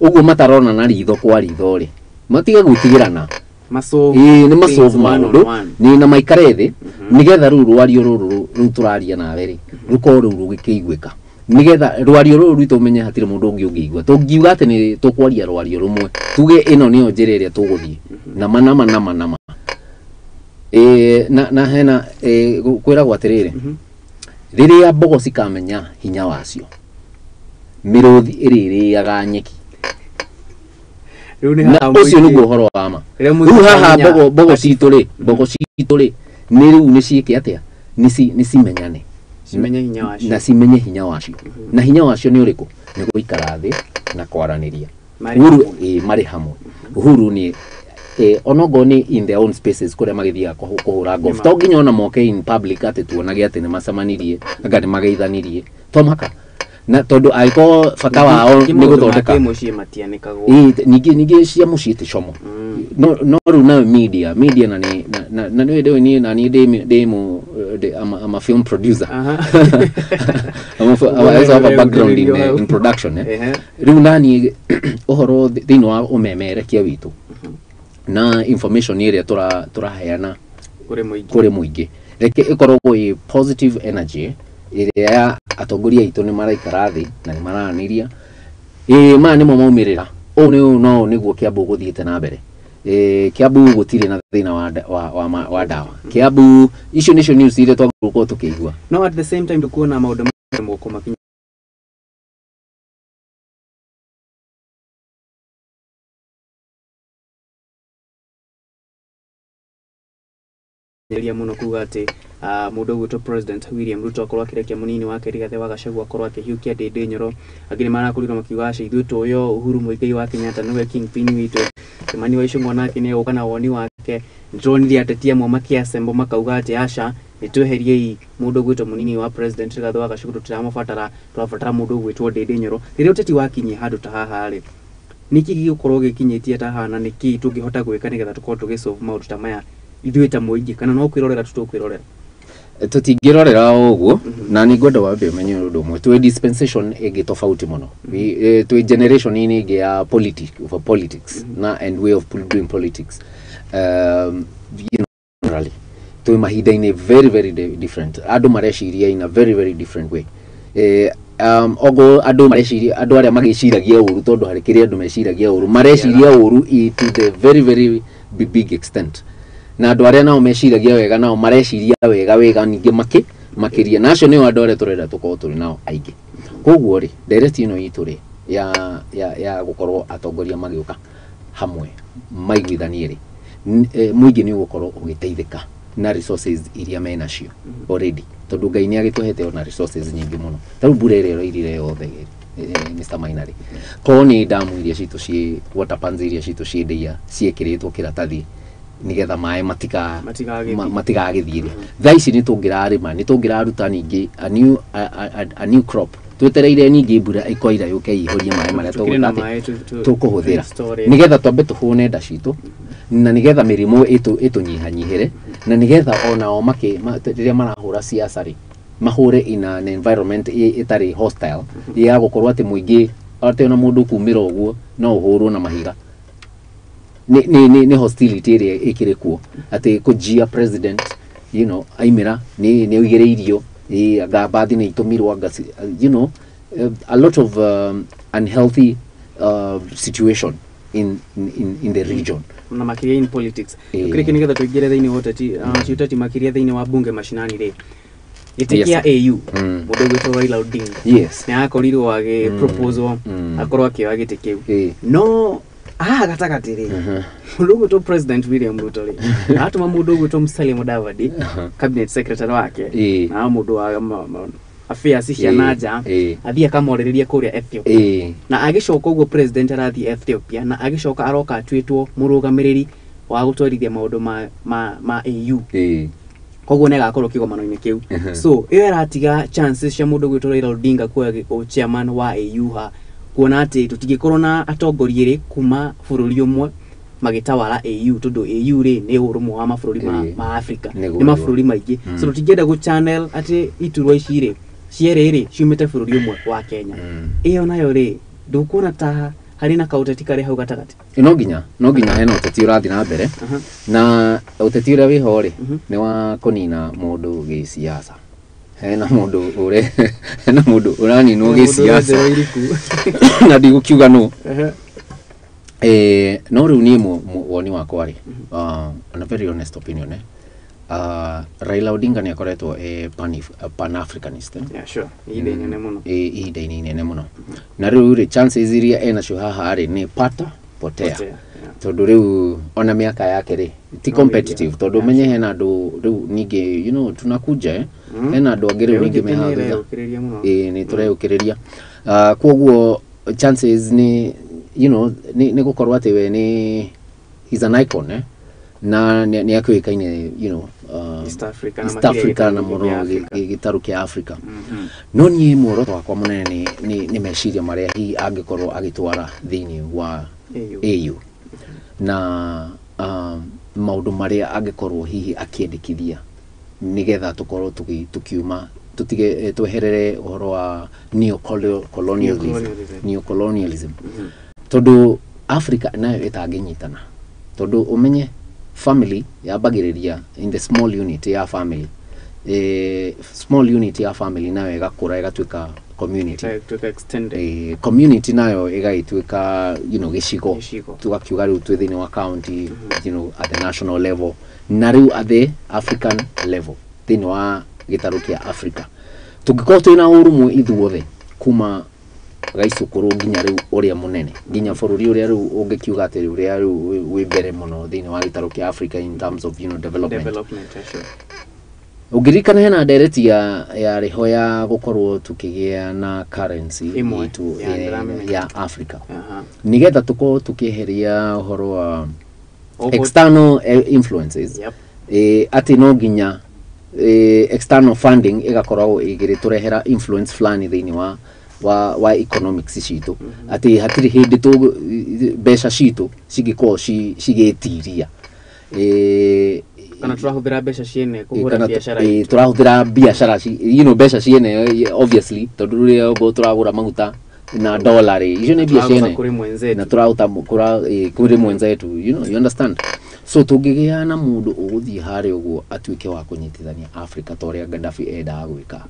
ũguo matarona na ritho kwa ritho rĩ, matige gwĩtigĩrana. Masolve Ĩĩ, nĩ masolve things one on maũndũ one. Nĩ na maikare thĩ, nĩgetha rĩu rwario rũrũ rĩu tũraria nawe rĩ, rũkorwo rĩu rũgĩkĩiguĩka, nĩgetha rwario rũrũ rwitũ ũmenye hatirĩ mũndũ ũngĩ ũngĩigua. Tũngiuga atĩ nĩ tũkwaria rwario rũmwe, tuge ĩno nĩyo njĩra ĩrĩa tũgũthiĩ nama nama nama nama, na hena kwĩragwo atĩrĩrĩ, rĩrĩa mbogo cikamenya hinya wacio, mĩrũthi ĩrĩrĩaga nyeki. Rĩu nĩ Na haha ũcio mũingĩ. Nĩguo ũhoro wa ma. Rĩrĩa Rĩu mũingĩ haha ũkamenya mbogo citũ rĩ, nĩ rĩu nĩ ciĩke atĩa, nĩ cimenyane. Cimenye hinya wacio. Na cimenye hinya wacio, na hinya wacio nĩ ũrĩkũ? Nĩ gũikara thĩ na kwaranĩria. Marĩ Uhuru hamwe. Marĩ hamwe. Uhuru nĩ onogo nĩ in their own spaces kũrĩa magĩthiaga kũhũra golf, to nginya ona moke in public atĩ tuonage atĩ nĩ macemanirie, anga nĩ mageithanirie, to mũhaka, na tondũ angĩkorwo bata wao Ningĩ nĩ maũndũ ma gũthondeka kĩmũciĩ matianĩkagwo. Ningĩ cia mũciĩ ti como, no rĩu nayo media na nĩ na nĩ ndĩ niĩ na niĩ ndĩ mũ ndĩ I'm a film producer. I also have a background in production, eh. Rĩu naniĩ ũhoro thĩinĩ wa ũmemerekia witũ na information ĩrĩa tũraheana kũrĩ mũingĩ, kũrĩ mũingĩ, reke ĩkoragwo ĩ positive energy ĩrĩa ya atongoria aitũ nĩ maraikara thĩ na nĩ mararanĩria, ĩĩ, maya nĩmo maumĩrĩra, ũũ nĩ ũũ no nĩguo Kiambu gũthiĩte na mbere. Kiambu gũtirĩ na thĩna wa ndawa Kiambu. Icio nĩcio news iria twagĩrĩirwo gũkorwo tũkĩigua. No at the same time ndũkuona maũndũ moko makinya mũno kuga atĩ mũndũ ũgwĩtwo President William Ruto akorwo akĩrekia mũnini wake Rigathĩ wa Gachagua akorwo akĩhiũkia Ndĩndĩ Nyoro. Angĩ nĩ marakorirwo makiuga aca, ithuĩ tũyo Uhuru Muigai wa Kenyatta nĩwe kingpin witũ. Kimani wa Ichung'wa nake nĩ egũka na woni wake. Nĩtũronire ateti amwe makĩassemble makauga atĩ aca, nĩ tweheriei mũndũ ũgwĩtwo mũnini wa President Rigathĩ wa Gachagua, tũtiramũbatara, tũrabatara mũndũ ũgwĩtwo Ndĩndĩ Nyoro. Rĩrĩa ũteti wakinyia handũ ta haha rĩ, nĩkĩ gĩgũkorwo gĩkinyĩtie ta haha, na nĩkĩ tũngĩhota gwĩka nĩgetha tũkorwo tũgĩsolve maũndũ ta maya ithuĩ ta mũingĩ, kana no kwĩrorera tu tũkwĩrorera? Tũtingĩrorera o ũguo, na nĩ ngwenda wambe ũmenye ũndũ ũmwe, twĩ dispensation ĩngĩ tofauti mũno. Twĩ generation inĩ ĩngĩ ya of politics na and way of doing politics, generally twĩ mahinda-inĩ very very different, andũ mareciria in a very very different way. Ogo andũ mareciria, andũ arĩa magĩciragia ũru, tondũ harĩ kĩrĩa andũ meciragia ũru, mareciria ũru to the very very big extent, na andũ arĩa nao meciragia wega nao mareciria wega wega ningĩ makĩria, na acio nĩo andũ arĩa tũrenda tũkorwo tũrĩ nao aingĩ. Koguo rĩ, ndereti ĩno itũ rĩ ya gũkorwo atongoria magĩũka hamwe maiguithanie rĩ, mũingĩ nĩ ũgũkorwo ũgĩteithĩka na resources iria menacio already, tondũ Ngai nĩ agĩtũhete ona resources nyingĩ mũno. Ta rĩu mbura ĩrĩa ĩroirire yothe, Mr. Maina rĩ, korwo nĩ ndamu iria citũ ciĩ water pans iria citũ ciĩ ndĩa ciĩkĩrĩtwo kĩratathi nigetha maĩ Matigagĩthiĩ. Matigagĩthiĩ rĩ, thaa ici nĩ tũngĩrarĩma, nĩ tũngĩraruta ningĩ a new crop, twetereire ningĩ mbura ĩkoira yũke ĩihũrie maĩ marĩa Tũkĩrĩ na tũgwĩka atĩ maĩ tũkũhũthĩra store. Nigetha twambe tũhũne nda citũ, na nigetha mĩrimũ ĩtũnyihanyihĩre, na nigetha onao rĩrĩa marahũra siasa rĩ, mahũre in an environment ĩtarĩ hostile ya gũkorwo atĩ mũingĩ, atĩ ona mũndũ kumĩra ũguo no ũhũrwo na mahiga nĩ hostility ĩrĩa ĩkĩrĩ kuo, atĩ kũnjia president aimĩra nĩ oigĩrĩirio, anga mbathi nĩ itũmirwo, anga a lot of unhealthy situation in the region. Na makĩria in politics. Tũkĩrĩkia, nĩgetha tũingĩre thĩinĩ wa ũteti, ti ũteti makĩria, thĩinĩ wa bunge mashinani rĩ, gĩtĩ kĩa AU, mũndũ ũgwĩtwo Raila Odinga nĩ akorirwo agĩ proposal akorwo akĩoya gĩtĩ kĩu. No haha gatagatĩ rĩ, mũndũ ũgwĩtwo President William Ruto rĩ, aratũma mũndũ ũgwĩtwo Musalia Mudavadi, cabinet secretary wake, na mũndũ wa affairs cia nanja, athiĩ akamorĩrĩrie kũrĩa Ethiopia. Na agĩcoka ũguo president arathiĩ Ethiopia na agĩcoka aroka atuĩtwo mũrũgamĩrĩri wa gũtwarithia maũndũ ma AU. Koguo nĩ agakorwo kĩgomano-inĩ kĩu. So ĩyo ĩratiga chances cia mũndũ gwĩtwo Raila Odinga kuoya chairman wa AU ha, kuona atĩ tũtingĩkorwo na atongoria erĩ kuma bũrũri ũmwe magĩtawara AU, tondũ AU rĩ nĩ ũrũmwe wa mabũrũri ma Africa, nĩ mabũrũri maingĩ. So tũtingĩenda gũ channel atĩ iturwa ici rĩ cierĩ rĩ ciumĩte bũrũri ũmwe wa Kenya. Ĩyo nayo rĩ, ndũkuona ta harĩ na kaũteti karĩ hau gatagatĩ? No nginya hena ũteti ũrathiĩ na mbere. Na ũteti ũrĩa wĩho rĩ, nĩ wa kũnina mũndũ gĩsiasa. Hena mũndũ ũraninwo gĩsiasa Ũrenjerwo iriku. Na ndigũkiuga nũ. No rĩu niĩ woni wakwa rĩ, on a very honest opinion, Raila Odinga nĩ akoretwo e pan-Africanist, eh? Yeah, sure. Ihinda inene mũno. Ihinda-inĩ inene mũno, na rĩu rĩ, chances iria enacio haha rĩ nĩ pata potea. Potea, yeah. Tondũ rĩu ona mĩaka yake rĩ ti No competitive, wĩgia. tondũ ũmenye hena andũ rĩu ningĩ tunakuja, eh? Hena andũ angĩ rĩu Mbeũ ningĩ njĩthĩ me haha nĩ thutha. ĩreyũkĩrĩria mũno. Ĩĩ, nĩ tũreyũkĩrĩria. Koguo chances nĩ nĩ gũkorwo atĩ we nĩ he's an icon, eh? Na nĩ akĩũĩkaine East Africa na East makĩria Africa na gĩtarũ mũno kĩa Africa. gĩtarũ kĩa Africa. No niĩ muoroto wakwa mũnene nĩ meciria marĩa hihi angĩkorwo agĩtwara thĩinĩ wa AU. AU na maũndũ marĩa angĩkorwo hihi akĩendekithia nĩgetha tũkorwo tũkiuma tũtige, tweherere ũhoro wa neo-colonialism. Neo-colonialism. Neo-colonialism, tondũ Africa nayo ĩtangĩnyitana, tondũ ũmenye family yambagĩrĩria in the small unit ya family, small unit ya family nayo ĩgakũra ĩgatuĩka community. Ĩgatuĩka extended. Community nayo ĩgagĩtuĩka gĩcigo. Gĩcigo. Tugakiuga rĩu twĩ thĩinĩ wa county, at the national level, na rĩu at the African level, thĩinĩ wa gĩtarũ kĩa Africa, tũngĩkorwo twĩna ũrũmwe ithuothe kuma gaicũkũrũ nginya rĩu ũrĩa mũnene, nginya bũrũri ũrĩa rĩu ũngĩkiuga atĩ ũrĩa rĩu wĩ mbere mũno thĩinĩ wa gĩtarũ kĩa Africa in terms of development. Development, yeah, sure. Ũngĩririkana hena ndereti ya rĩho ya gũkorwo tukĩgĩa na currency ĩmwe, itũ ya ndĩramĩmenya. Ya Africa, nĩgetha tũkorwo tũkĩeheria ũhoro wa external influences, atĩ no nginya external funding ĩgakoragwo ĩgĩtũrehera influence fulani thĩinĩ wa economics citũ, atĩ hatirĩ hĩndĩ mbeca citũ cingĩkorwo cigĩtiria. Kana tũrahũthĩra mbeca ciene kũhũra kana biacara itũ. Tũrahũthĩra biacara mbeca ciene, obviously, tondũ rĩrĩa ũguo tũragũra maguta na dollar rĩ, icio nĩ mbia Tũragũra ciene kũrĩ mwenzetu. Na tũrahota kũrĩ mwenzetu, you understand? So tũngĩgĩa na mũndũ ũgũthiĩ harĩa ũguo atuĩke wa kũnyitithania Africa ta ũrĩa Gaddafi endaga gwĩka,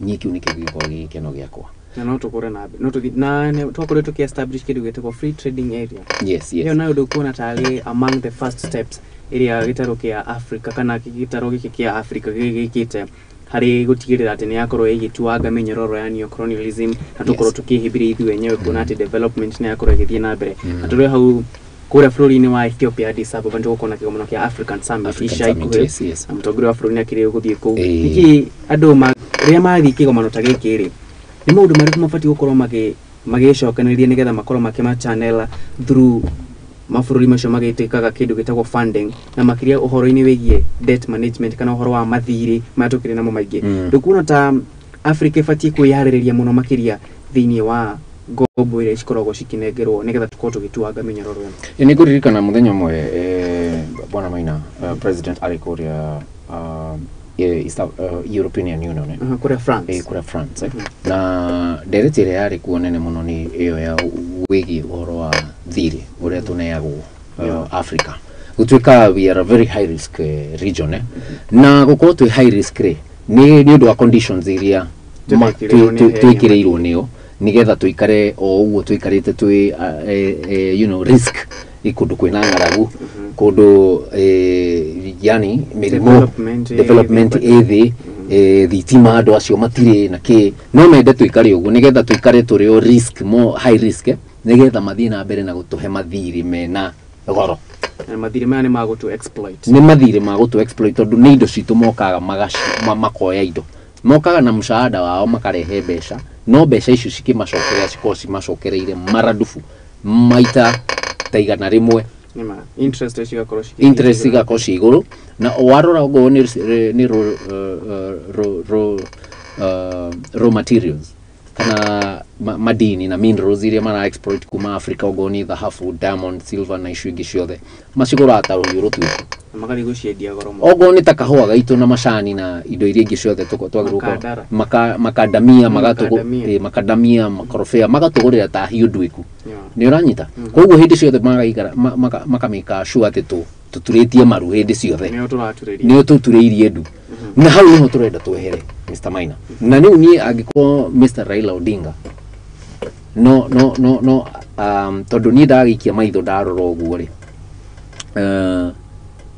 niĩ kĩu nĩkĩo gĩgũkorwo gĩ gĩkeno gĩakwa. Na no tũkũre na mbere, no tũthiĩ na twakorirwo tũkĩ establish kĩndũ gĩtagwo free trading area. Ĩyo nayo ndũkuona tarĩ among the first steps ĩrĩa gĩtarũ kĩa Africa kana gĩtarũ gĩkĩ kĩa Africa gĩgĩkĩte harĩ gũtigĩrĩra atĩ nĩ yakorwo ĩgĩtuanga mĩnyororo ya neocolonialism na tũkorwo tũkĩhĩmbĩria ithuĩ enyewe kuona atĩ development nĩ yakorwo ĩgĩthiĩ na mbere. Na tũrĩ hau kũrĩa bũrũri-inĩ wa Ethiopia, Addis Ababa, nĩ tũgũkorwo na kĩgomano kĩa African Summit African ica Summit, ikuhĩ, na mũtongoria wa bũrũri nĩ akĩrĩ gũthiĩ kũu. Nĩkĩ andũ rĩrĩa mathiĩ kĩgomano ta gĩkĩ rĩ, nĩ maũndũ marĩkũ mabatiĩ gũkorwo magĩcokanĩrĩria nĩgetha makorwo makĩma channel through mabũrũri macio magĩtĩkaga kĩndũ gĩtagwo funding, na makĩria ũhoro-inĩ wĩgiĩ debt management kana ũhoro wa mathirĩ marĩa tũkĩrĩ namo maingĩ? Ndũkuona ta Africa ĩbatiĩ kwĩyarĩrĩria mũno makĩria thĩinĩ wa ngombo iria cikoragwo cikĩnengerwo nĩgetha tũkorwo tũgĩtuanga mĩnyororo ĩno? Nĩ ngũririkana mũthenya ũmwe, bwana Maina, president arĩ kũrĩa European Union, kũrĩa France. Kũrĩa France, na ndereti ĩrĩa yarĩ kuo nene mũno nĩ ĩyo ya wĩgiĩ ũhoro wa thirĩ ũrĩa tũneagwo Africa. Gũtuĩka we are a very high risk region, na gũkorwo twĩ high risk rĩ, nĩ ũndũ wa conditions iria twĩkĩrĩirwo nĩ aheani. Twĩkĩrĩirwo nĩo nĩgetha tũikare o ũguo tũikarĩte twĩ risk i kũndũ kwĩna ng'aragu, kũndũ yani mĩrimũ, development ĩ development thĩ. Ĩ thĩ, thitima andũ acio matirĩ na kĩ, no mende tũikare ũguo nĩgetha tũikare tũrĩ o risk, more high risk, nĩgetha mathiĩ na mbere na gũtũhe mathirĩ mena goro. Na mathirĩ maya nĩ magũtũ exploit. Nĩ mathirĩ ma gũtũ exploit tondũ nĩ indo citũ mokaga makoya indo, mokaga na mũcaada wao makarehe mbeca, no mbeca icio cikĩmacokerera cikorwo cimacokereire maradufu maita ta 100. Nĩma interest cigakorwo cikĩthiĩ interest igũrũ. Cigakorwo ciĩ igũrũ, na warora ũguo nĩ raw materials kana madini na minerals iria mara exploit kuma Africa, ũguo nĩ thahabu, diamond, silver na icio ingĩ ciothe, macigũraga ta rũhiũ rũtuĩku. Na magathiĩ gũciendia goro mũno. Okorwo nĩ ta kahũa gaitũ na macani na indo iria ingĩ ciothe twagĩrĩirwo Makandara. Makandamia. Makandamia. Makandamia, makorobea, magatũgũrĩra ta hiũ nduĩku. Nĩ ũranyita? Koguo hĩndĩ ciothe magaikara makamĩka sure atĩ tũturĩtie maru hĩndĩ ciothe. Nĩo tũraturĩria. Nĩo tũturĩirie ndu, na hau nĩho tũrenda twehere, Mr. Maina. Na rĩu niĩ angĩkorwo Mr. Raila Odinga no tondũ niĩ ndagĩikia maitho ndarora ũguo rĩ,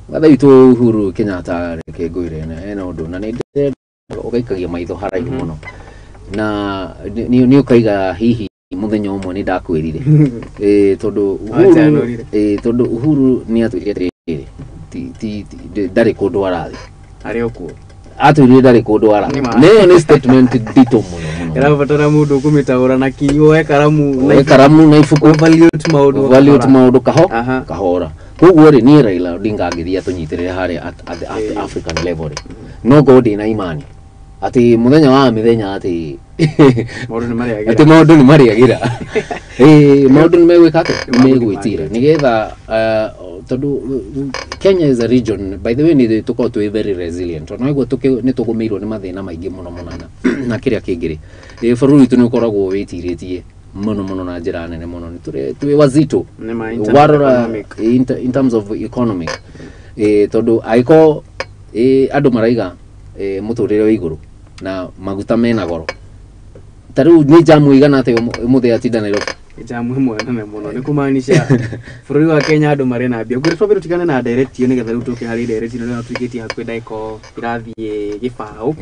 wathe witũ Uhuru Kenyatta, reke ngwĩre na hena ũndũ na nĩ ndĩrenda ũgaikagia maitho haraihu mũno na nĩ ũkaiga hihi mũthenya ũmwe nĩ ndakwĩrire, tondũ Uhuru Wanjanũrire. Tondũ Uhuru nĩ atwĩrire atĩrĩrĩ, ndarĩ kũndũ arathiĩ. Arĩ o kuo. Atwĩrire ndarĩ kũndũ arathiĩ. Nĩ ma. Na ĩyo nĩ statement nditũ mũno mũno. Ĩrabatara mũndũ ũkũmĩtaũra na kinyi, woe karamu na Woe karamu na ibuku. Evaluate maũndũ evaluate kahora. Maũndũ kaho kahora. Koguo rĩ, niĩ Raila Odinga angĩthiĩ atũnyitĩrĩre harĩa at the African level rĩ, no ngorwo ndĩna imani atĩ mũthenya wa mĩthenya atĩ maũndũ nĩ marĩagĩra. Atĩ maũndũ nĩ marĩagĩra. Maũndũ nĩ megwĩka atĩ Nĩ magũthiĩ megwĩtira magĩrĩte. Nĩgetha tondũ Kenya is a region, by the way, nĩ tũkoragwo twĩ very resilient, ona ũguo nĩ tũgũmĩirwo nĩ mathĩna maingĩ mũno mũno na kĩrĩa kĩngĩ rĩ, bũrũri witũ nĩ ũkoragwo wĩtirĩtie mũno mũno na njĩra nene mũno, nĩ twĩ wazito. Nĩ ma, in terms of warora economic. In terms of economic, tondũ angĩkorwo andũ maraiga mũtũrĩre wĩ igũrũ na maguta mena goro, ta rĩu nĩ jamu igana atĩa ũmũthĩ atinda Nairobi? Jamu ĩmwe nene mũno, nĩ kũmaanisha bũrũri wa Kenya andũ marĩ na mbia. Ngwĩra twambe tũtigane na ndereti ĩyo nĩgetha rĩu tũke harĩ ndereti ĩno nĩyo tũikĩtie hakuhĩ ndagĩka o irathiĩ 0.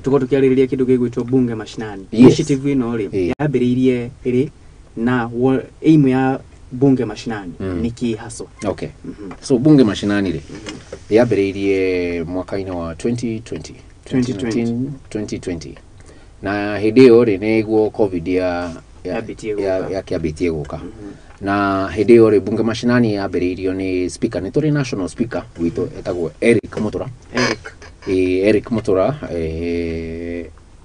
Tũkorwo tũkĩarĩrĩria kĩndũ gĩgwĩtwo Bunge Mashinani. Initiative ĩno rĩ, yambĩrĩirie rĩ, na aim ya Bunge Mashinani nĩ kĩ haswa? Okay, so Bunge Mashinani rĩ, yambĩrĩirie mwaka-inĩ wa 2020. 2020. 2020, na hĩndĩ ĩyo rĩ, nĩguo COVID Yambĩtie gũka. Yakĩambĩtie gũka, na hĩndĩ ĩyo rĩ, Bunge Mashinani yambĩrĩirio nĩ speaker, nĩ tũrĩ national speaker witũ etagwo Eric Mutura. Eric. Eric Mutura,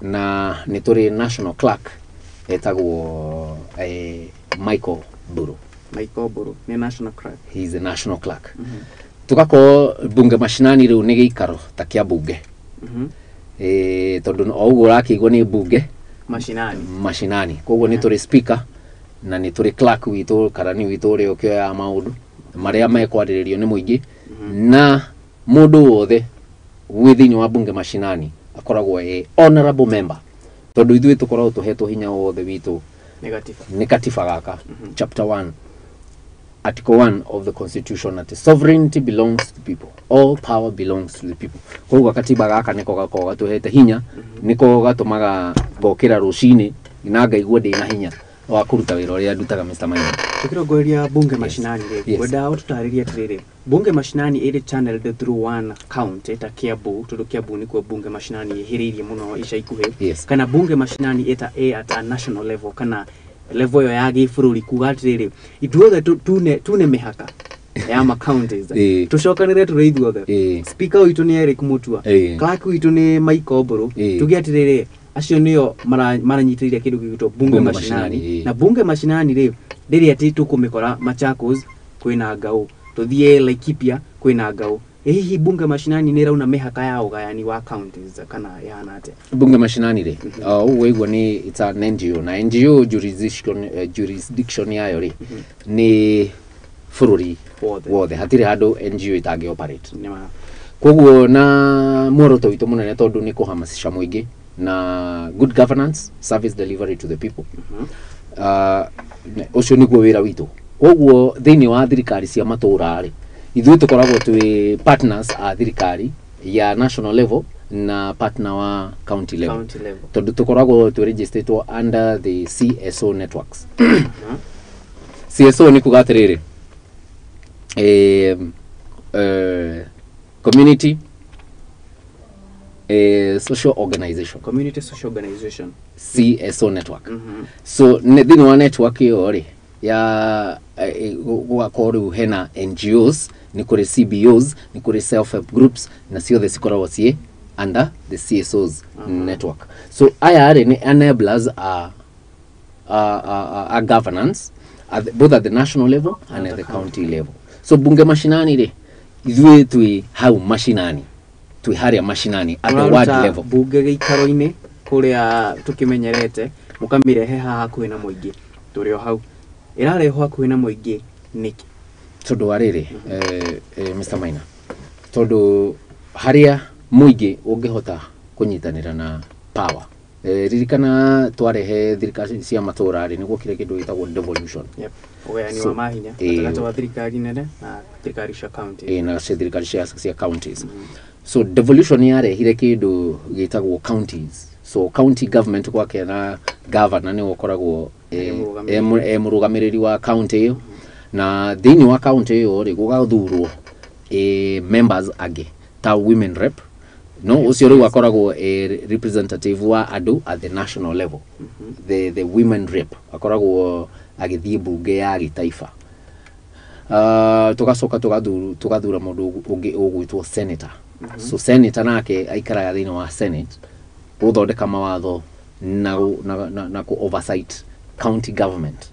na nĩ tũrĩ national clerk etagwo Michael Mburu. Michael Mburu nĩ national clerk. He is the national clerk. Tugakorwo Bunge Mashinani rĩu nĩ gĩikaro ta kĩa bunge, tondũ o ũguo ũrakĩigua nĩ bunge mashinani. Mashinani. Koguo nĩ tũrĩ speaker na nĩ tũrĩ clerk witũ, karani witũ ũrĩa ũkĩoyaga maũndũ marĩa mekwarĩrĩrio nĩ mũingĩ, na mũndũ wothe wĩ thĩinĩ wa Bunge Mashinani akoragwo e honorable member. Tondũ ithuĩ tũkoragwo tũhetwo hinya wothe witũ Nĩ gatiba. Nĩ katiba gaka, chapter 1, article 1 of the constitution, that sovereignty belongs to the people, all power belongs to the people. Koguo katiba gaka nĩko gakoragwo gatũhete hinya, nĩko gatũmaga ngokĩra rũcinĩ na ngaigua ndĩna hinya wa kũruta wĩra ũrĩa ndutaga, Mr. Maina. Tukirongoreria Bunge Mashinani rĩ, Yes. ngwenda ũtũtarĩrie atĩrĩrĩ, Bunge Mashinani ĩrĩ channeled through one county ta Kiambu, tondũ Kiambu nĩkuo Bunge Mashinani ĩhĩrĩirie mũno ica ikuhĩ, kana Bunge Mashinani ĩta ĩ at a national level, kana level ĩyo ya gĩbũrũri, kuga atĩrĩrĩ, ithuothe tune mĩhaka ya ma counties, tũcokanĩre tũrĩ ithuothe, speaker witũ nĩ Eric Mutua, clerk witũ nĩ Mike Oburu, tuge atĩrĩrĩ, acio nĩo maranyitĩrĩire kĩndũ gĩgwĩtwo Bunge Bunge Mashinani. Mashinani, ĩĩ. Na Bunge Mashinani rĩ, rĩrĩa atĩ tũkũmĩkora Machakos kwĩna ngau, tũthiĩ Laikipia kwĩna ngau, ĩ hihi Bunge Mashinani nĩ ĩrauna mĩhaka ya ũgayani wa counties, kana ĩhana atĩa? Bunge Mashinani rĩ, ũguo iguo nĩ it's an NGO, na NGO jurisdiction yayo rĩ nĩ bũrũri wothe. Wothe, hatirĩ handũ NGO ĩtangĩ operate. Nĩ ma. Koguo na muoroto witũ mũnene tondũ nĩ kũhamasisha mũingĩ na good governance, service delivery to the people. Ũcio nĩguo wĩra witũ. Koguo thĩinĩ wa thirikari cia matũra rĩ, ithuĩ tũkoragwo twĩ partners a thirikari ya national level na partner wa county level, county level, tondũ tũkoragwo twĩ registered under the CSO networks. CSO nĩ kuga atĩrĩrĩ, community social organization. Community social organization. CSO network. So thĩinĩ wa network ĩyo rĩ ya gũgakorwo rĩu hena NGOs, nĩ kũrĩ CBOs, nĩ kũrĩ self help groups, na ciothe cikoragwo ciĩ under the CSOs network. So aya rĩ nĩ enablers a governance both at the national level and at the county level. So Bunge Mashinani rĩ, ithuĩ twĩ hau mashinani, twĩ harĩa mashinani at the ward Mũraruta level. Bunge gĩikaro-inĩ kũrĩa tũkĩmenyerete, mũkamĩrehe haha hakuhĩ na mũingĩ. Tũrĩ o hau, ĩrarehwo hakuhĩ na mũingĩ nĩkĩ? Tondũ wa rĩrĩ, Mr. Maina, tondũ harĩa mũingĩ ũngĩhota kũnyitanĩra na power, ririkana twarehe thirikari cia matũra rĩ, nĩ gwokire kĩndũ gĩtagwo devolution. Yep. Ũgayani So, wa mahinya gatagatĩ wa thirikari nene na thirikari cia county. Na cia thirikari cia counties. So devolution yarehire kĩndũ gĩtagwo counties. So county government gwake na governor nĩwe ũkoragwo e mũrũgamĩrĩri. E mũrũgamĩrĩri wa county ĩyo, na thĩinĩ wa county ĩyo rĩ, gũgathurwo members angĩ ta women rep, no ũcio rĩu akoragwo representative wa andũ at the national level. The women rep akoragwo agĩthiĩ mbunge ya gĩtaifa. Tugacoka tugathura mũndũ ũngĩ ũgwĩtwo senator. So senator nake aikaraga thĩinĩ wa senate gũthondeka mawatho na kũ oversight county government,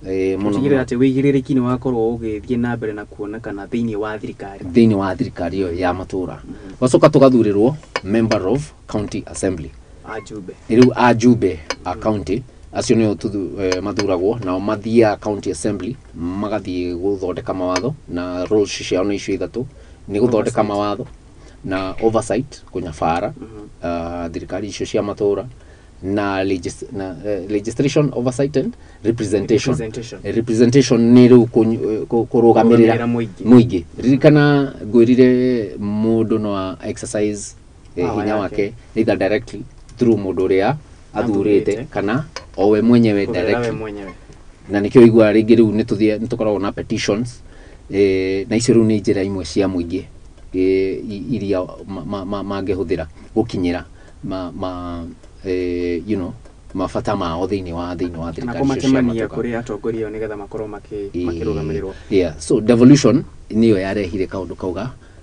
mũno gũtigĩrĩra mũno. Atĩ wĩigĩrĩrĩki nĩ wakorwo ũgĩthiĩ na mbere na kuonekana thĩinĩ wa thirikari. Thĩinĩ wa thirikari ĩyo ya matũra. Gacoka tũgathurĩrwo member of county assembly. Ajumbe. Rĩu ajumbe a county acio nĩo mathuragwo, nao mathiaga county assembly magathiĩ gũthondeka mawatho, na roles ciao nĩ icio ithatũ, nĩ gũthondeka oversight. Mawatho na oversight, kũnyabara thirikari icio cia matũra, na legislation, oversight and representation. Representation. Representation nĩ rĩu kũrũgamĩrĩra kũrũgamĩrĩra mũingĩ. Mũingĩ. Ririkana ngwĩrire mũndũ no a exercise power hinya yake. Wake either directly through mũndũ ũrĩa athurĩte athurĩte, kana o we mwenyewe kũgerera we directly. Mwenyewe. Na nĩkĩo iguaga rĩngĩ rĩu nĩ tũkoragwo na petitions, na icio rĩu nĩ njĩra imwe cia mũingĩ iria mangĩhũthĩra gũkinyĩra ma, ma, you know, mabata mao thĩinĩ wa kana thirikari icio cia kũmatemania matũra. Kũrĩ atongoria ao nĩgetha makorwo makĩrũgamĩrĩrwo. Yeah. So devolution nĩyo yarehire kaũndũ kau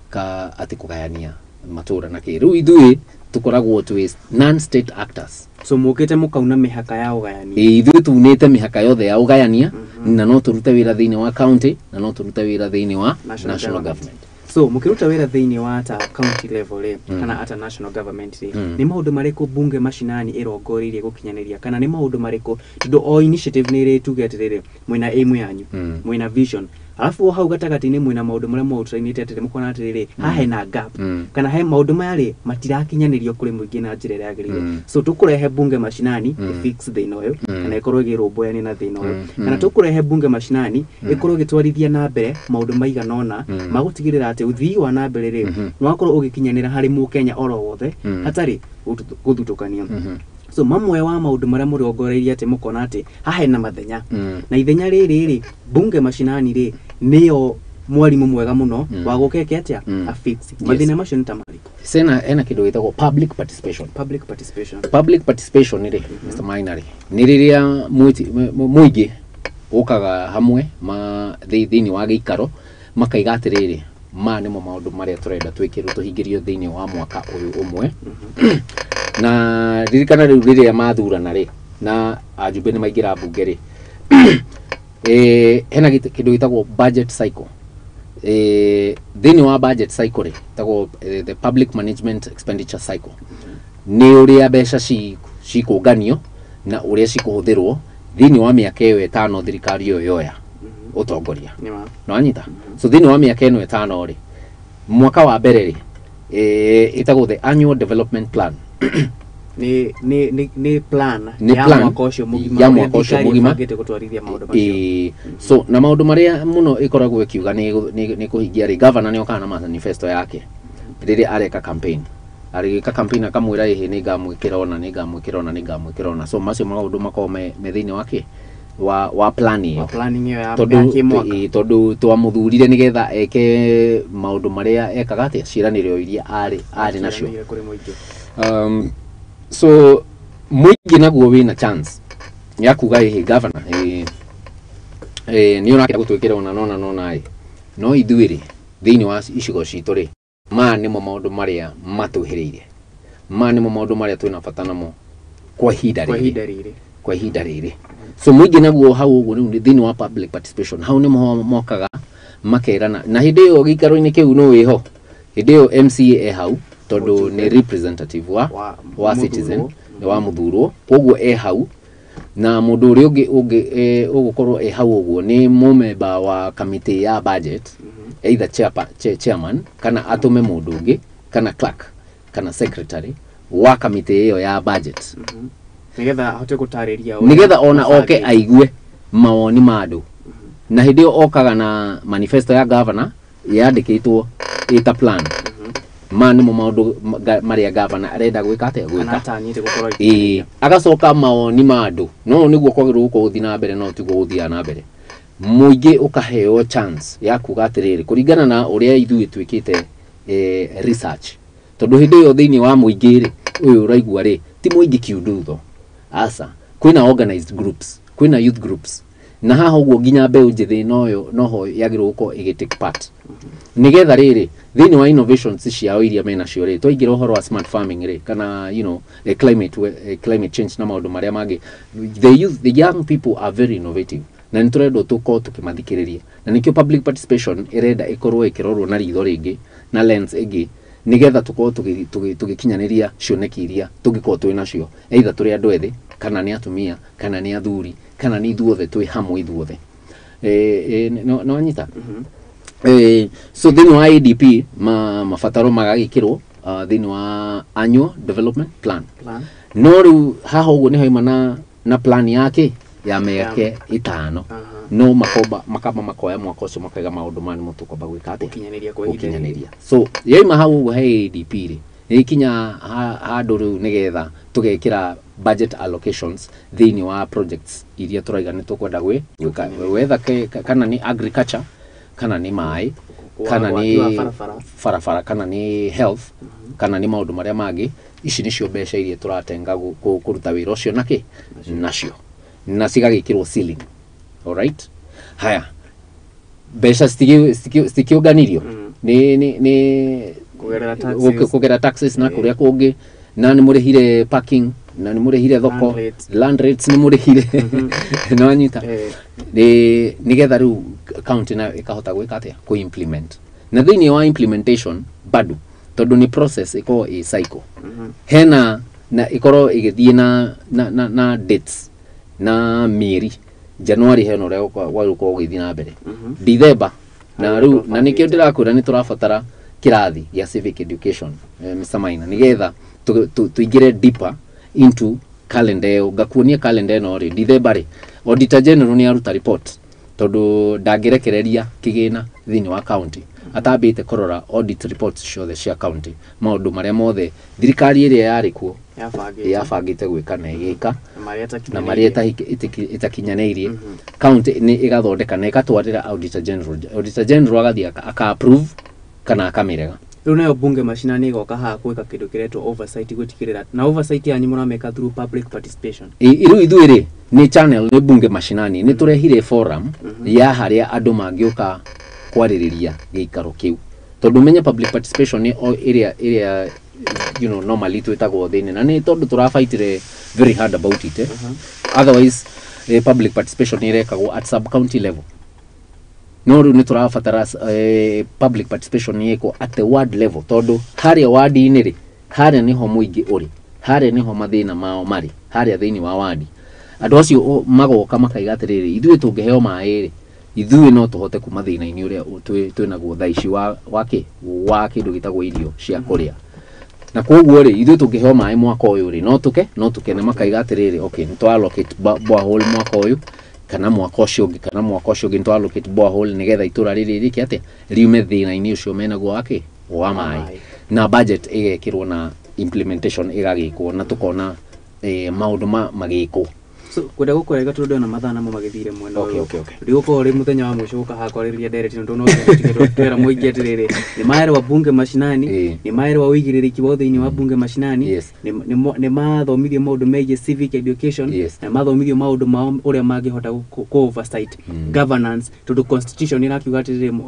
ka atĩ kũgayania matũra na kĩ. Rĩu ithuĩ tũkoragwo twĩ non state actors. So mũkĩte mũkauna mĩhaka ya ũgayani. Ĩ, ithuĩ tunĩte mĩhaka yothe ya ũgayania, na no tũrute wĩra thĩinĩ wa county na no tũrute wĩra thĩinĩ wa national national government. Government. So mũkĩruta wĩra thĩinĩ wa ta county level rĩ, kana ata national government rĩ, nĩ maũndũ marĩkũ Bunge Mashinani ĩrongoreirie gũkinyanĩria, kana nĩ maũndũ marĩkũ, tondũ o initiative nĩ ĩrĩ, tuge atĩrĩrĩ, mwĩna aim yanyu, mwĩna vision. Arabu o hau gatagatĩ-inĩ mwĩna maũndũ marĩa mwaũtrainĩte atĩ mũkona atĩrĩrĩ, haha hena gap kana he maũndũ maya rĩ matirakinyanĩrio kũrĩ mũingĩ na njĩra ĩrĩa yagĩrĩire. So tũkũrehe bunge mashinani ĩfix thĩna ũyũ kana ĩkorwo ĩgĩrũmbũyania na thĩna ũyũ, kana tũkũrehe bunge mashinani ĩkorwo ĩgĩtwarithia na mbere maũndũ maigana ũna ma gũtigĩrĩra atĩ ũthii wa na mbere rĩ nĩ wakorwo ũgĩkinyanĩra harĩ mũkenya oro wothe hatarĩ gũthutũkanio. So mamwe wa maũndũ marĩa mũrongoreirie atĩ mũkona atĩ haha hena mathenya na ithenya rĩrĩ rĩ bunge mashinani rĩ nĩyo mwarimũ mwega mũno wa gũka ĩke atĩa afix mathĩna macio nĩ ta marĩkũ? Sena ena kĩndũ gĩtagwo public participation. Public participation. Public participation rĩ, Mr. Maina, rĩ nĩ rĩrĩa mũingĩ ũkaga hamwe ma thĩinĩ wa gĩikaro makaiga atĩrĩrĩ, maya nĩmo maũndũ marĩa tũrenda twĩkĩrwo tũhingĩrio thĩinĩ wa mwaka ũyũ ũmwe. Na ririkana rĩu rĩrĩa mathurana rĩ na ajumbe nĩ maingĩra mbunge rĩ, hena kĩndũ gĩtagwo budget cycle. Thĩinĩ wa budget cycle rĩ ĩtagwo the public management expenditure cycle, nĩ ũrĩa mbeca cikũnganio na ũrĩa cikũhũthĩrwo thĩinĩ wa mĩaka ĩyo 5 thirikari ĩyo yoya ũtongoria. Nĩ ma. Nĩwanyita? So thĩinĩ wa mĩaka ĩno 5 rĩ, mwaka wa mbere rĩ ĩtagwo the annual development plan. Nĩ plan Nĩ ya plan mwaka ũcio mũgima ya ũrĩa mwaka ũcio thirikari mũgima. ĩbangĩte gũtwarithia maũndũ macio. So na maũndũ marĩa mũno ĩkoragwo ĩkiuga nĩ kũhingia rĩ, governor nĩ okaga na manifesto yake rĩrĩa areka campaign, arĩgĩka campaign akamwĩra ĩhĩ nĩ ngamwĩkĩra ona, nĩ ngamwĩkĩra ona, nĩ ngamwĩkĩra ona. So macio maũndũ makoragwo me thĩinĩ wa kĩ wa plan ĩyo. Wa planning ĩyo ya Tondũ ya kĩmwaka. Tondũ twamũthurire nĩgetha eke maũndũ marĩa ekaga atĩa ciĩranĩro iria arĩ nacio Ciĩranĩire kũrĩ mũingĩ. So mũingĩ naguo wĩna chance ya kuga ĩhĩ governor nĩ ũrakĩenda gũtwĩkĩra ona nona nona ĩ, no ithuĩ rĩ thĩinĩ wa icigo citũ rĩ, maya nĩmo maũndũ marĩa matwĩhĩrĩire, maya nĩmo maũndũ marĩa twĩna bata namo kwa ihinda kwa rĩrĩ, ihinda rĩrĩ, kwa ihinda rĩrĩ. So mũingĩ naguo hau ũguo rĩu thĩinĩ wa public participation hau nĩmo mokaga makerana, na hĩndĩ ĩyo gĩikaro-inĩ kĩu no wĩho hĩndĩ ĩyo MCA e hau tondũ nĩ representative wa wa mũthurwo. citizen, nĩ wa mũthurwo, koguo e hau. Na mũndũ ũrĩa ũngĩ ũgũkorwo e hau ũguo nĩ mũmemba wa kamĩtĩ ya budget, either chairman kana atũme mũndũ ũngĩ kana clerk kana secretary wa kamĩtĩ ĩyo ya budget, Nĩgetha ahote gũtarĩria ũrĩa nĩgetha ona oke mabangĩte. aigue mawoni ma andũ. Na hĩndĩ ĩyo okaga na manifesto ya governor yandĩkĩtwo ĩta plan, maya nĩmo maũndũ marĩa governor arenda gwĩka atĩa kana gwĩka atanyĩte gũkorwo ĩĩ, agacoka mawoni ma andũ no nĩguo kwagĩrĩirwo gũkorwo gũthiĩ na mbere, no tiguo gũthiaga na mbere. Mũingĩ ũkaheo chance ya kuga atĩrĩrĩ, kũringana na ũrĩa ithuĩ twĩkĩte research, tondũ hĩndĩ ĩyo thĩinĩ wa mũingĩ rĩ, ũyũ ũraigua rĩ ti mũingĩ kiundutho, aca, kwĩna organized groups, kwĩna youth groups, na haha ũguo nginya mbeũ njĩthĩ noyo noho yagĩrĩirwo gũkorwo ĩgĩ take part, nĩgetha rĩrĩ thĩinĩ wa innovations ciao iria menacio rĩ, twaingĩra ũhoro wa smart farming rĩ, kana climate change na maũndũ marĩa mangĩ, the youth, the young people are very innovative, na nĩ tũrendwo tũkorwo tũkĩmathikĩrĩria, na nĩkĩo public participation ĩrenda ĩkorwo ĩkĩrorwo na ritho rĩngĩ na lens ĩngĩ, nĩgetha tũkorwo tũgĩkinyanĩria cioneki iria tũngĩkorwo twĩ nacio, either tũrĩ andũ ethĩ kana nĩ atumia kana nĩ athuri kana nĩ ithuothe twĩ hamwe ithuothe. No wanyita? So thĩinĩ wa ADP mabataro magagĩkĩrwo thĩinĩ wa annual development plan. Plan. No rĩu haha ũguo nĩ haima na plan yake ya mĩaka 5, no makomba makamba makoya mwaka ũcio makaiga maũndũ maya nĩmo tũkwamba gwĩka atĩa gũkinyanĩria kwa ihinda rĩrĩ. Gũkinyanĩria. So yaima hau ũguo he ADP rĩ, ĩkinya handũ rĩu nĩgetha tũgekĩra budget allocations thĩinĩ wa projects iria tũraiga nĩ tũkwenda gwĩka, wetha kana nĩ agriculture kana nĩ maĩ kana waki wa nĩ barabara. Barabara kana nĩ health kana nĩ maũndũ marĩa mangĩ. Ici nĩcio mbeca iria tũratenga kũruta wĩra ũcio nakĩ nacio, na cigagĩkĩrwo ceiling. Alright, haya mbeca citikĩũnganirio nĩ Kũgerera taxes. Kũgerera taxes na kũrĩa kũngĩ, na nĩ mũrĩhire parking na nĩ mũrĩhire thoko, Land rates. Land rates nĩ mũrĩhire, nĩ wanyita? Nĩ nĩgetha rĩu county nayo ĩkahota gwĩka atĩa kũ implement. Na thĩinĩ wa implementation bado, tondũ nĩ process ĩkoragwo ĩ cycle, hena na ĩkorwo ĩgĩthiĩ na dates na mĩeri January hena ũrĩa gũkorwo ũgĩthiĩ na mbere. December na rĩu na nĩkĩo ndĩrakwĩra nĩ tũrabatara kĩrathi gĩa civic education, Mr. Maina, nĩgetha tũingĩre deeper into calendar ĩyo. Ngakuonia calendar ĩno rĩ, December rĩ, Auditor General nĩ aruta report, tondũ ndangĩrekereria kĩgĩna thĩinĩ wa county atambĩte kũrora audit reports ciothe cia county, maũndũ marĩa mothe thirikari ĩrĩa yarĩ kuo yabangĩte gwĩka na ĩgĩka na marĩa ĩtakinyanĩirie. County nĩ ĩgathondeka na ĩgatwarĩra Auditor General. Auditor General agathiĩ aka approve kana akamĩrega. Rĩu nayo bunge mashinani ĩgoka haha gwĩka kĩndũ kĩretwo oversight, gwĩtigĩrĩra na oversight yanyu mũrameka through public participation. Rĩu ithuĩ rĩ nĩ channel, nĩ bunge mashinani, nĩ tũrehire forum ya harĩa andũ mangĩũka kwarĩrĩria gĩikaro kĩu, tondũ menye public participation nĩ ĩrĩa you know normally twĩtagwo thĩinĩ, na nĩ tondũ tũrabaitire very hard about it. Otherwise public participation nĩ ĩrekagwo at sub county level, no rĩu nĩ tũrabatara public participation nĩ ĩkwo at the ward level, tondũ harĩa wadi-inĩ rĩ, harĩa nĩho mũingĩ ũrĩ, harĩa nĩho mathĩna mao marĩ, harĩa thĩinĩ wa wadi. Andũ acio magoka makaiga atĩrĩrĩ, ithuĩ tũngĩheo maĩ rĩ, ithuĩ no tũhote kuma thĩna-inĩ ũrĩa twĩnaguo thaa ici wa wa kĩndũ gĩtagwo irio cia kũrĩa. Na koguo rĩ, ithuĩ tũngĩheo maĩ mwaka ũyũ rĩ, no tũke na makaiga atĩrĩrĩ, okay, nĩ twa allocate borehole mwaka ũyũ kana mwaka ũcio ũngĩ, kana mwaka ũcio ũngĩ nĩ twa allocate borehole nĩgetha itũra rĩrĩ rĩke atĩa, riume thĩna-inĩ ũcio menaguo wa kĩ, wa maĩ. Na budget ĩgekĩrwo na implementation ĩgagĩkwo na tũkona maũndũ magĩkwo. So kwenda gũkũrega tondũ ndĩrona mathaa namo magĩthire mwena ũyũ. Ndĩgũkorwo rĩ mũthenya wa mũico gũka haha kwarĩrĩria ndereti ĩno, tondũ no nginya twĩra mũingĩ atĩrĩrĩ, nĩ maerwo bunge mashinani, nĩ maerwo ũigĩrĩrĩki wa thĩinĩ wa bunge mashinani, nĩ mathomithio maũndũ megiĩ civic education, na mathomithio maũndũ mao ũrĩa mangĩhota kũ oversight governance, tondũ constitution ĩrakiuga atĩrĩrĩ,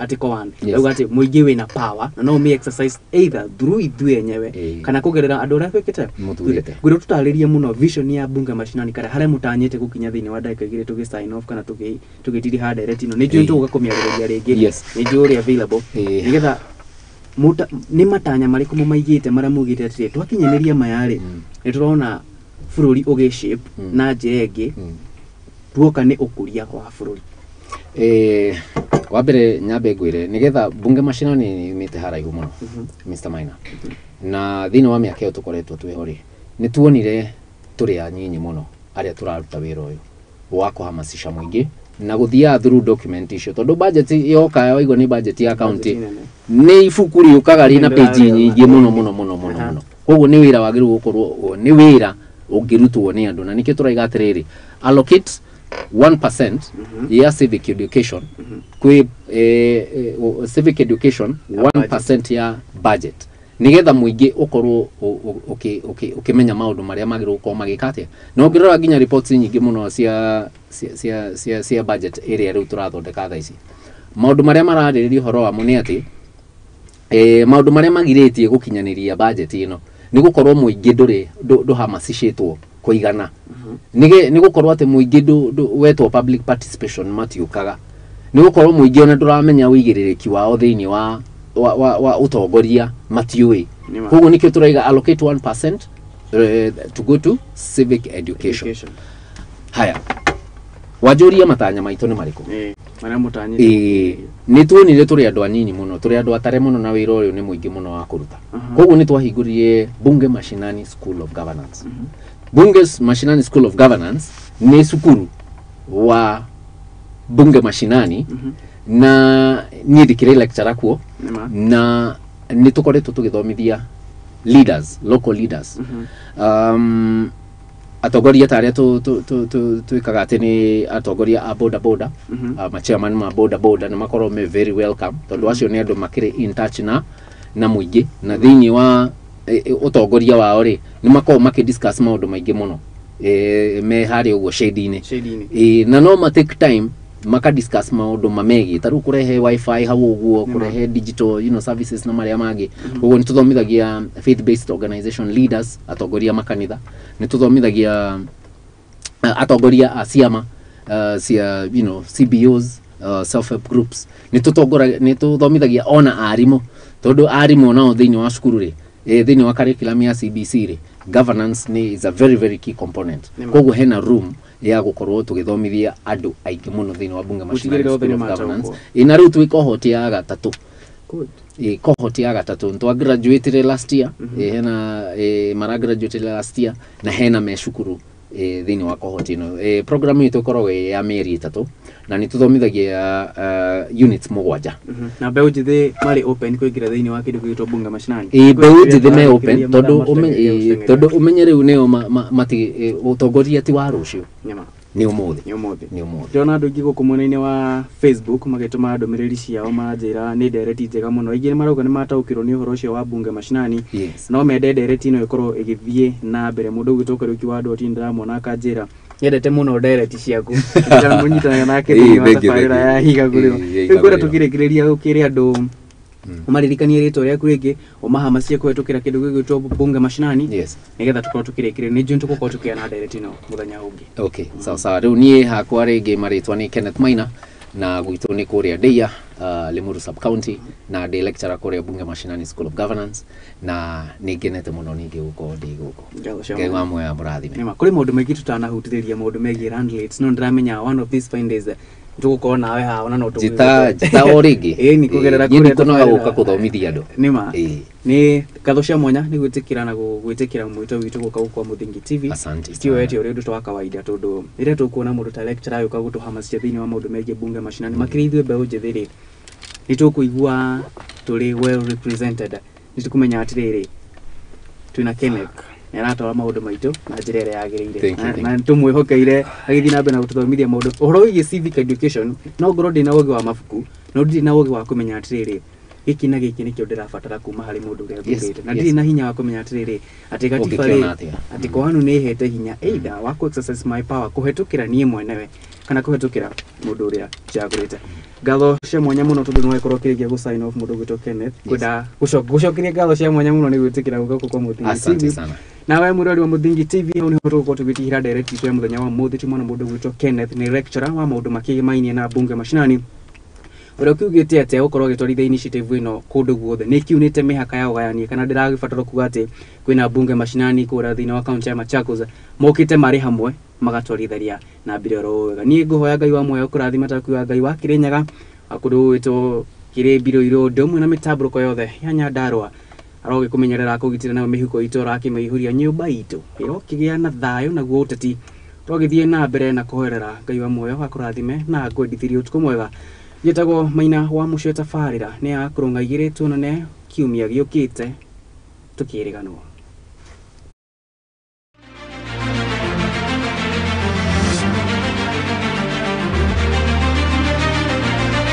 article 1 ĩrauga atĩ mũingĩ wĩna power na no ũmĩ exercise either through ithuĩ enyewe kana kũgerera andũ arĩa twĩkĩte. Mũthurĩte. Ngwĩra tũtarĩrie mũno vision ya bunge mashinani, kana harĩa mũtanyĩte gũkinya thĩinĩ wa ndagĩka igĩrĩ tũgĩ sign off kana tũgĩtiriha ndereti ĩno. Nĩ njũĩ tũgũka kũmĩarĩrĩria rĩngĩ, nĩ njũĩ ũrĩ available, nĩgetha nĩ matanya marĩkũ mũmaigĩte marĩa mugĩte atĩrĩ twakinyanĩria maya rĩ, nĩ tũrona bũrũri ũgĩ shape na njĩra ĩngĩ, tuoka nĩ ũkũria wa bũrũri. Wa mbere nyambe ngwĩre nĩgetha bunge mashinani nĩ yumĩte haraihu mũno, Mr. Maina, na thĩinĩ wa mĩaka ĩyo tũkoretwo twĩho rĩ, nĩ tuonire tũrĩ anyinyi mũno arĩa tũraruta wĩra ũyũ wa kũhamasisha mũingĩ na gũthiaga through document icio, tondũ budget yoka waigua nĩ budget ya county, nĩ ibuku rĩũkaga rĩna page nyingĩ mũno mũno mũno mũno mũno. Koguo nĩ wĩra wagĩrĩirwo gũkorwo nĩ wĩra ũngĩrutwo nĩ andũ, na nĩkĩo tũraiga atĩrĩrĩ, allocate 1% ya civic education kwĩ civic education 1% ya budget, nigetha mũingĩ ũkorwo ũkĩmenya maũndũ marĩa magĩrĩirwo gũkorwo magĩka atĩa. Na ũngĩrora nginya reports nyingĩ mũno cia budget ĩrĩa rĩu tũrathondeka thaa ici, maũndũ marĩa mararĩrĩria ũhoro wamo nĩ atĩ maũndũ marĩa magirĩtie gũkinyanĩria budget ĩno nĩ gũkorwo mũingĩ ndũrĩ ndũhamasicĩtwo kũigana, nĩ gũkorwo atĩ mũingĩ wetwo public participation matiũkaga, nĩ gũkorwo mũingĩ ona ndũramenya ũigĩrĩrĩki wao thĩinĩ wa ũtongoria matiũĩ. Koguo nĩkĩo tũraiga allocate 1% to go to civic education. Haya, wanjũria matanya maitũ nĩ marĩkũ? Nĩ tuonire tũrĩ andũ anini mũno, tũrĩ andũ atare mũno, na wĩra ũyũ nĩ mũingĩ mũno wa kũruta. Koguo nĩ twahingũrire Bunge Mashinani School of Governance. Bunge Mashinani School of Governance nĩ cukuru wa Bunge Mashinani, na niĩ ndĩkĩrĩ lecturer kuo, na nĩ tũkoretwo tũgĩthomithia leaders, local leaders, atongoria ta arĩa twĩkaga atĩ nĩ atongoria a boda boda, ma chairman ma boda boda nĩ makorwo me very welcome, tondũ acio nĩ andũ makĩrĩ in touch na mũingĩ, na thĩinĩ wa ũtongoria wao rĩ, nĩ makoragwo makĩ discuss maũndũ maingĩ mũno me harĩa ũguo shade-inĩ, na no ma take time maka discuss maũndũ mamegiĩ ta rĩu kũrehe wifi hau ũguo, kũrehe digital services na marĩa mangĩ. Koguo nĩ tũthomithagia faith based organization leaders, atongoria makanitha, nĩ tũthomithagia atongoria a ciama cia CBOs, self help groups, nĩ tũthomithagia ona arimũ, tondũ arimũ nao thĩinĩ wa cukuru rĩ Thĩinĩ wa curriculum ya CBC rĩ, governance nĩ is a very very key component. Nĩma. Koguo hena room ya gũkorwo tũgĩthomithia andũ aingĩ mũno thĩinĩ wa Bunge Mashinani Gũtigĩrĩra othe School of nĩmataũkwo. Governance. Na rĩu twĩ cohort ya gatatũ. Good. Cohort ya gatatũ twa graduated last year. Hena mara graduated last year na hena me cukuru thĩinĩ wa cohort ĩno. Program itũ ĩkoragwo ĩ ya mĩeri 3 na nĩ tũthomithagia units 7. Na mbeũ njĩthĩ marĩ open kũingĩra thĩinĩ wa kĩndũ gĩgwĩtwo Bunge Mashinani? Mbeũ njĩthĩ me open tondũ tondũ ũmenye rĩu nĩo mati ũtongoria ti wa rũciũ. Nyama. Nĩ ũmũthĩ. Nĩ ũmũthĩ. Nĩ ũmũthĩ. Ndĩrona andũ aingĩ gũkũ mwena-inĩ wa Facebook magĩtũma ndũmĩrĩri ciao maranjĩra nĩ ndereti njega mũno. Aingĩ nĩ marauga nĩ mataũkĩrwo nĩ ũhoro ũcio wa Bunge Mashinani. Yes. No mende ndereti ĩno ĩkorwo ĩgĩthiĩ na mbere. Mũndũ ũgwĩtwo Kariũki wa Ndwati ndĩramuona akanjĩra nyendete mũno ndereti ciaku. Ndĩramũnyitanaga nake thĩinĩ wa Thank you, tabarĩra thank you. ya Higagũrĩro. Ya Rĩu ngwenda Higagũrĩro. tũkĩrĩkĩrĩria ũkĩre andũ ũmaririkanie rĩtwa rĩaku rĩngĩ, ũmahamacie kũhetũkĩra kĩndũ gĩgwĩtwo Bunge Mashinani. Yes. Nĩgetha tũkorwo tũkĩrĩkĩrĩria. Nĩ njũĩ tũgũkorwo tũkĩona ndereti ĩno mũthenya ũngĩ. Okay, sawa sawa. Rĩu niĩ hakwa rĩngĩ marĩtwa nĩ Kenneth Maina na gwitũ nĩ kũrĩa Ndeia, Limuru sub county, na ndĩ lecturer kũrĩa Bunge Mashinani School of Governance, na nĩ ngenete mũno ningĩ gũkorwo ndĩ gũkũ. Ngatho cia Ngai mwanya. wa muoyo amũrathime. Nĩma, kũrĩ maũndũ maingĩ tũtanahutĩrĩria maũndũ megiĩ landlords, no ndĩramenya one of these fine days tũgũkorwo nawe haha ona no Njĩta njĩta o rĩngĩ. Ĩĩ, nĩ kũgerera Niĩ kũrĩa ndikunoga tabarĩra. gũka kũthomithia andũ. Nĩma. Ĩĩ. Nĩ ngatho cia mwanya nĩ gwĩtĩkĩra na gwĩtĩkĩra mwĩto witũ gũka gũkũ kwa Mũthingi TV. Asante Tioete ũrĩ ũndũ ta wa kawaida tondũ rĩrĩa tũkuona mũndũ ta lecturer agĩũka gũtũhamacia thĩinĩ wa maũndũ megiĩ Bunge Mashinani, makĩria ithuĩ mbeũ njĩthĩ rĩ, nĩ tũkũigua tũrĩ well represented. Nĩ tũkũmenya atĩrĩrĩ, twĩna Kenneth nĩ aratwara maũndũ maitũ na njĩra ĩrĩa yagĩrĩire. Thank you, thank Na tũmwĩhokeire agĩthiĩ na mbere na gũtũthomithia maũndũ ũhoro wĩgiĩ civic education. No ngorwo ndĩ na ũgĩ wa mabuku, no ndirĩ na ũgĩ wa kũmenya atĩrĩrĩ, gĩkĩ na gĩkĩ nĩkĩo ndĩrabatara kuma harĩ mũndũ ũrĩa thurĩte, na ndirĩ na hinya wa kũmenya atĩrĩrĩ, atĩ gatiba rĩ, Ũngĩkĩona atĩa? atĩ kwanu nĩ ĩhete hinya either wa kũ exercise my power kũhetũkĩra niĩ mwenewe kana kũhetũkĩra mũndũ ũrĩa njagũrĩte. Ngatho cia mwanya mũno tondũ nĩwakorwo ũkĩrĩkia gũ sign off mũndũ ũgwĩtwo Kenneth. Kwenda gũcokeria ngatho cia mwanya mũno nĩ gwĩtĩkĩra gũka gũkũ kwa Mũthingi Asante TV. sana. Nawe mũrori wa Mũthingi TV, hau nĩho tũgũkorwo tũgĩtigĩra ndereti itũ ya mũthenya wa ũmũthĩ. Tumona mũndũ ũgwĩtwo Kenneth nĩ lecturer wa maũndũ makĩgĩmainie na Bunge Mashinani, ũrĩa ũkiugĩte atĩ agũkorwo agĩtwarithia initiative ĩno kũndũ guothe. Nĩ kiunĩte mĩhaka ya ũgayania kana ndĩragĩbatara kuga atĩ kwĩna Bunge Mashinani kũrĩa thĩinĩ wa kaunti ya Machakos, mokĩte marĩ hamwe magatwaritharia na mbere oro wega. Niĩ ngũhoya Ngai wa muoyo kũrathima takuga Ngai wa Kĩrĩnyaga wa kũndũ gũgwĩtwo Kĩrĩmbirũ Irũndũ ũmwe na mĩtambũrũko yothe ya Nyandarũa, arogĩkũmenyerera kũgitĩra nayo mĩhuko itũ, arakĩmĩihũria nyũmba itũ ĩrokĩgĩa na thayũ, naguo ũteti ũrogĩthiĩ na mbere na kũhorera. Ngai wa muoyo akũrathime na ngwendithirie ũtukũ mwega. Njĩtagwo Maina wa mũcio, tabarĩra nĩ ya kũrũnga igĩrĩ, tuonane kiumia gĩũkĩte tũkĩrĩganwo.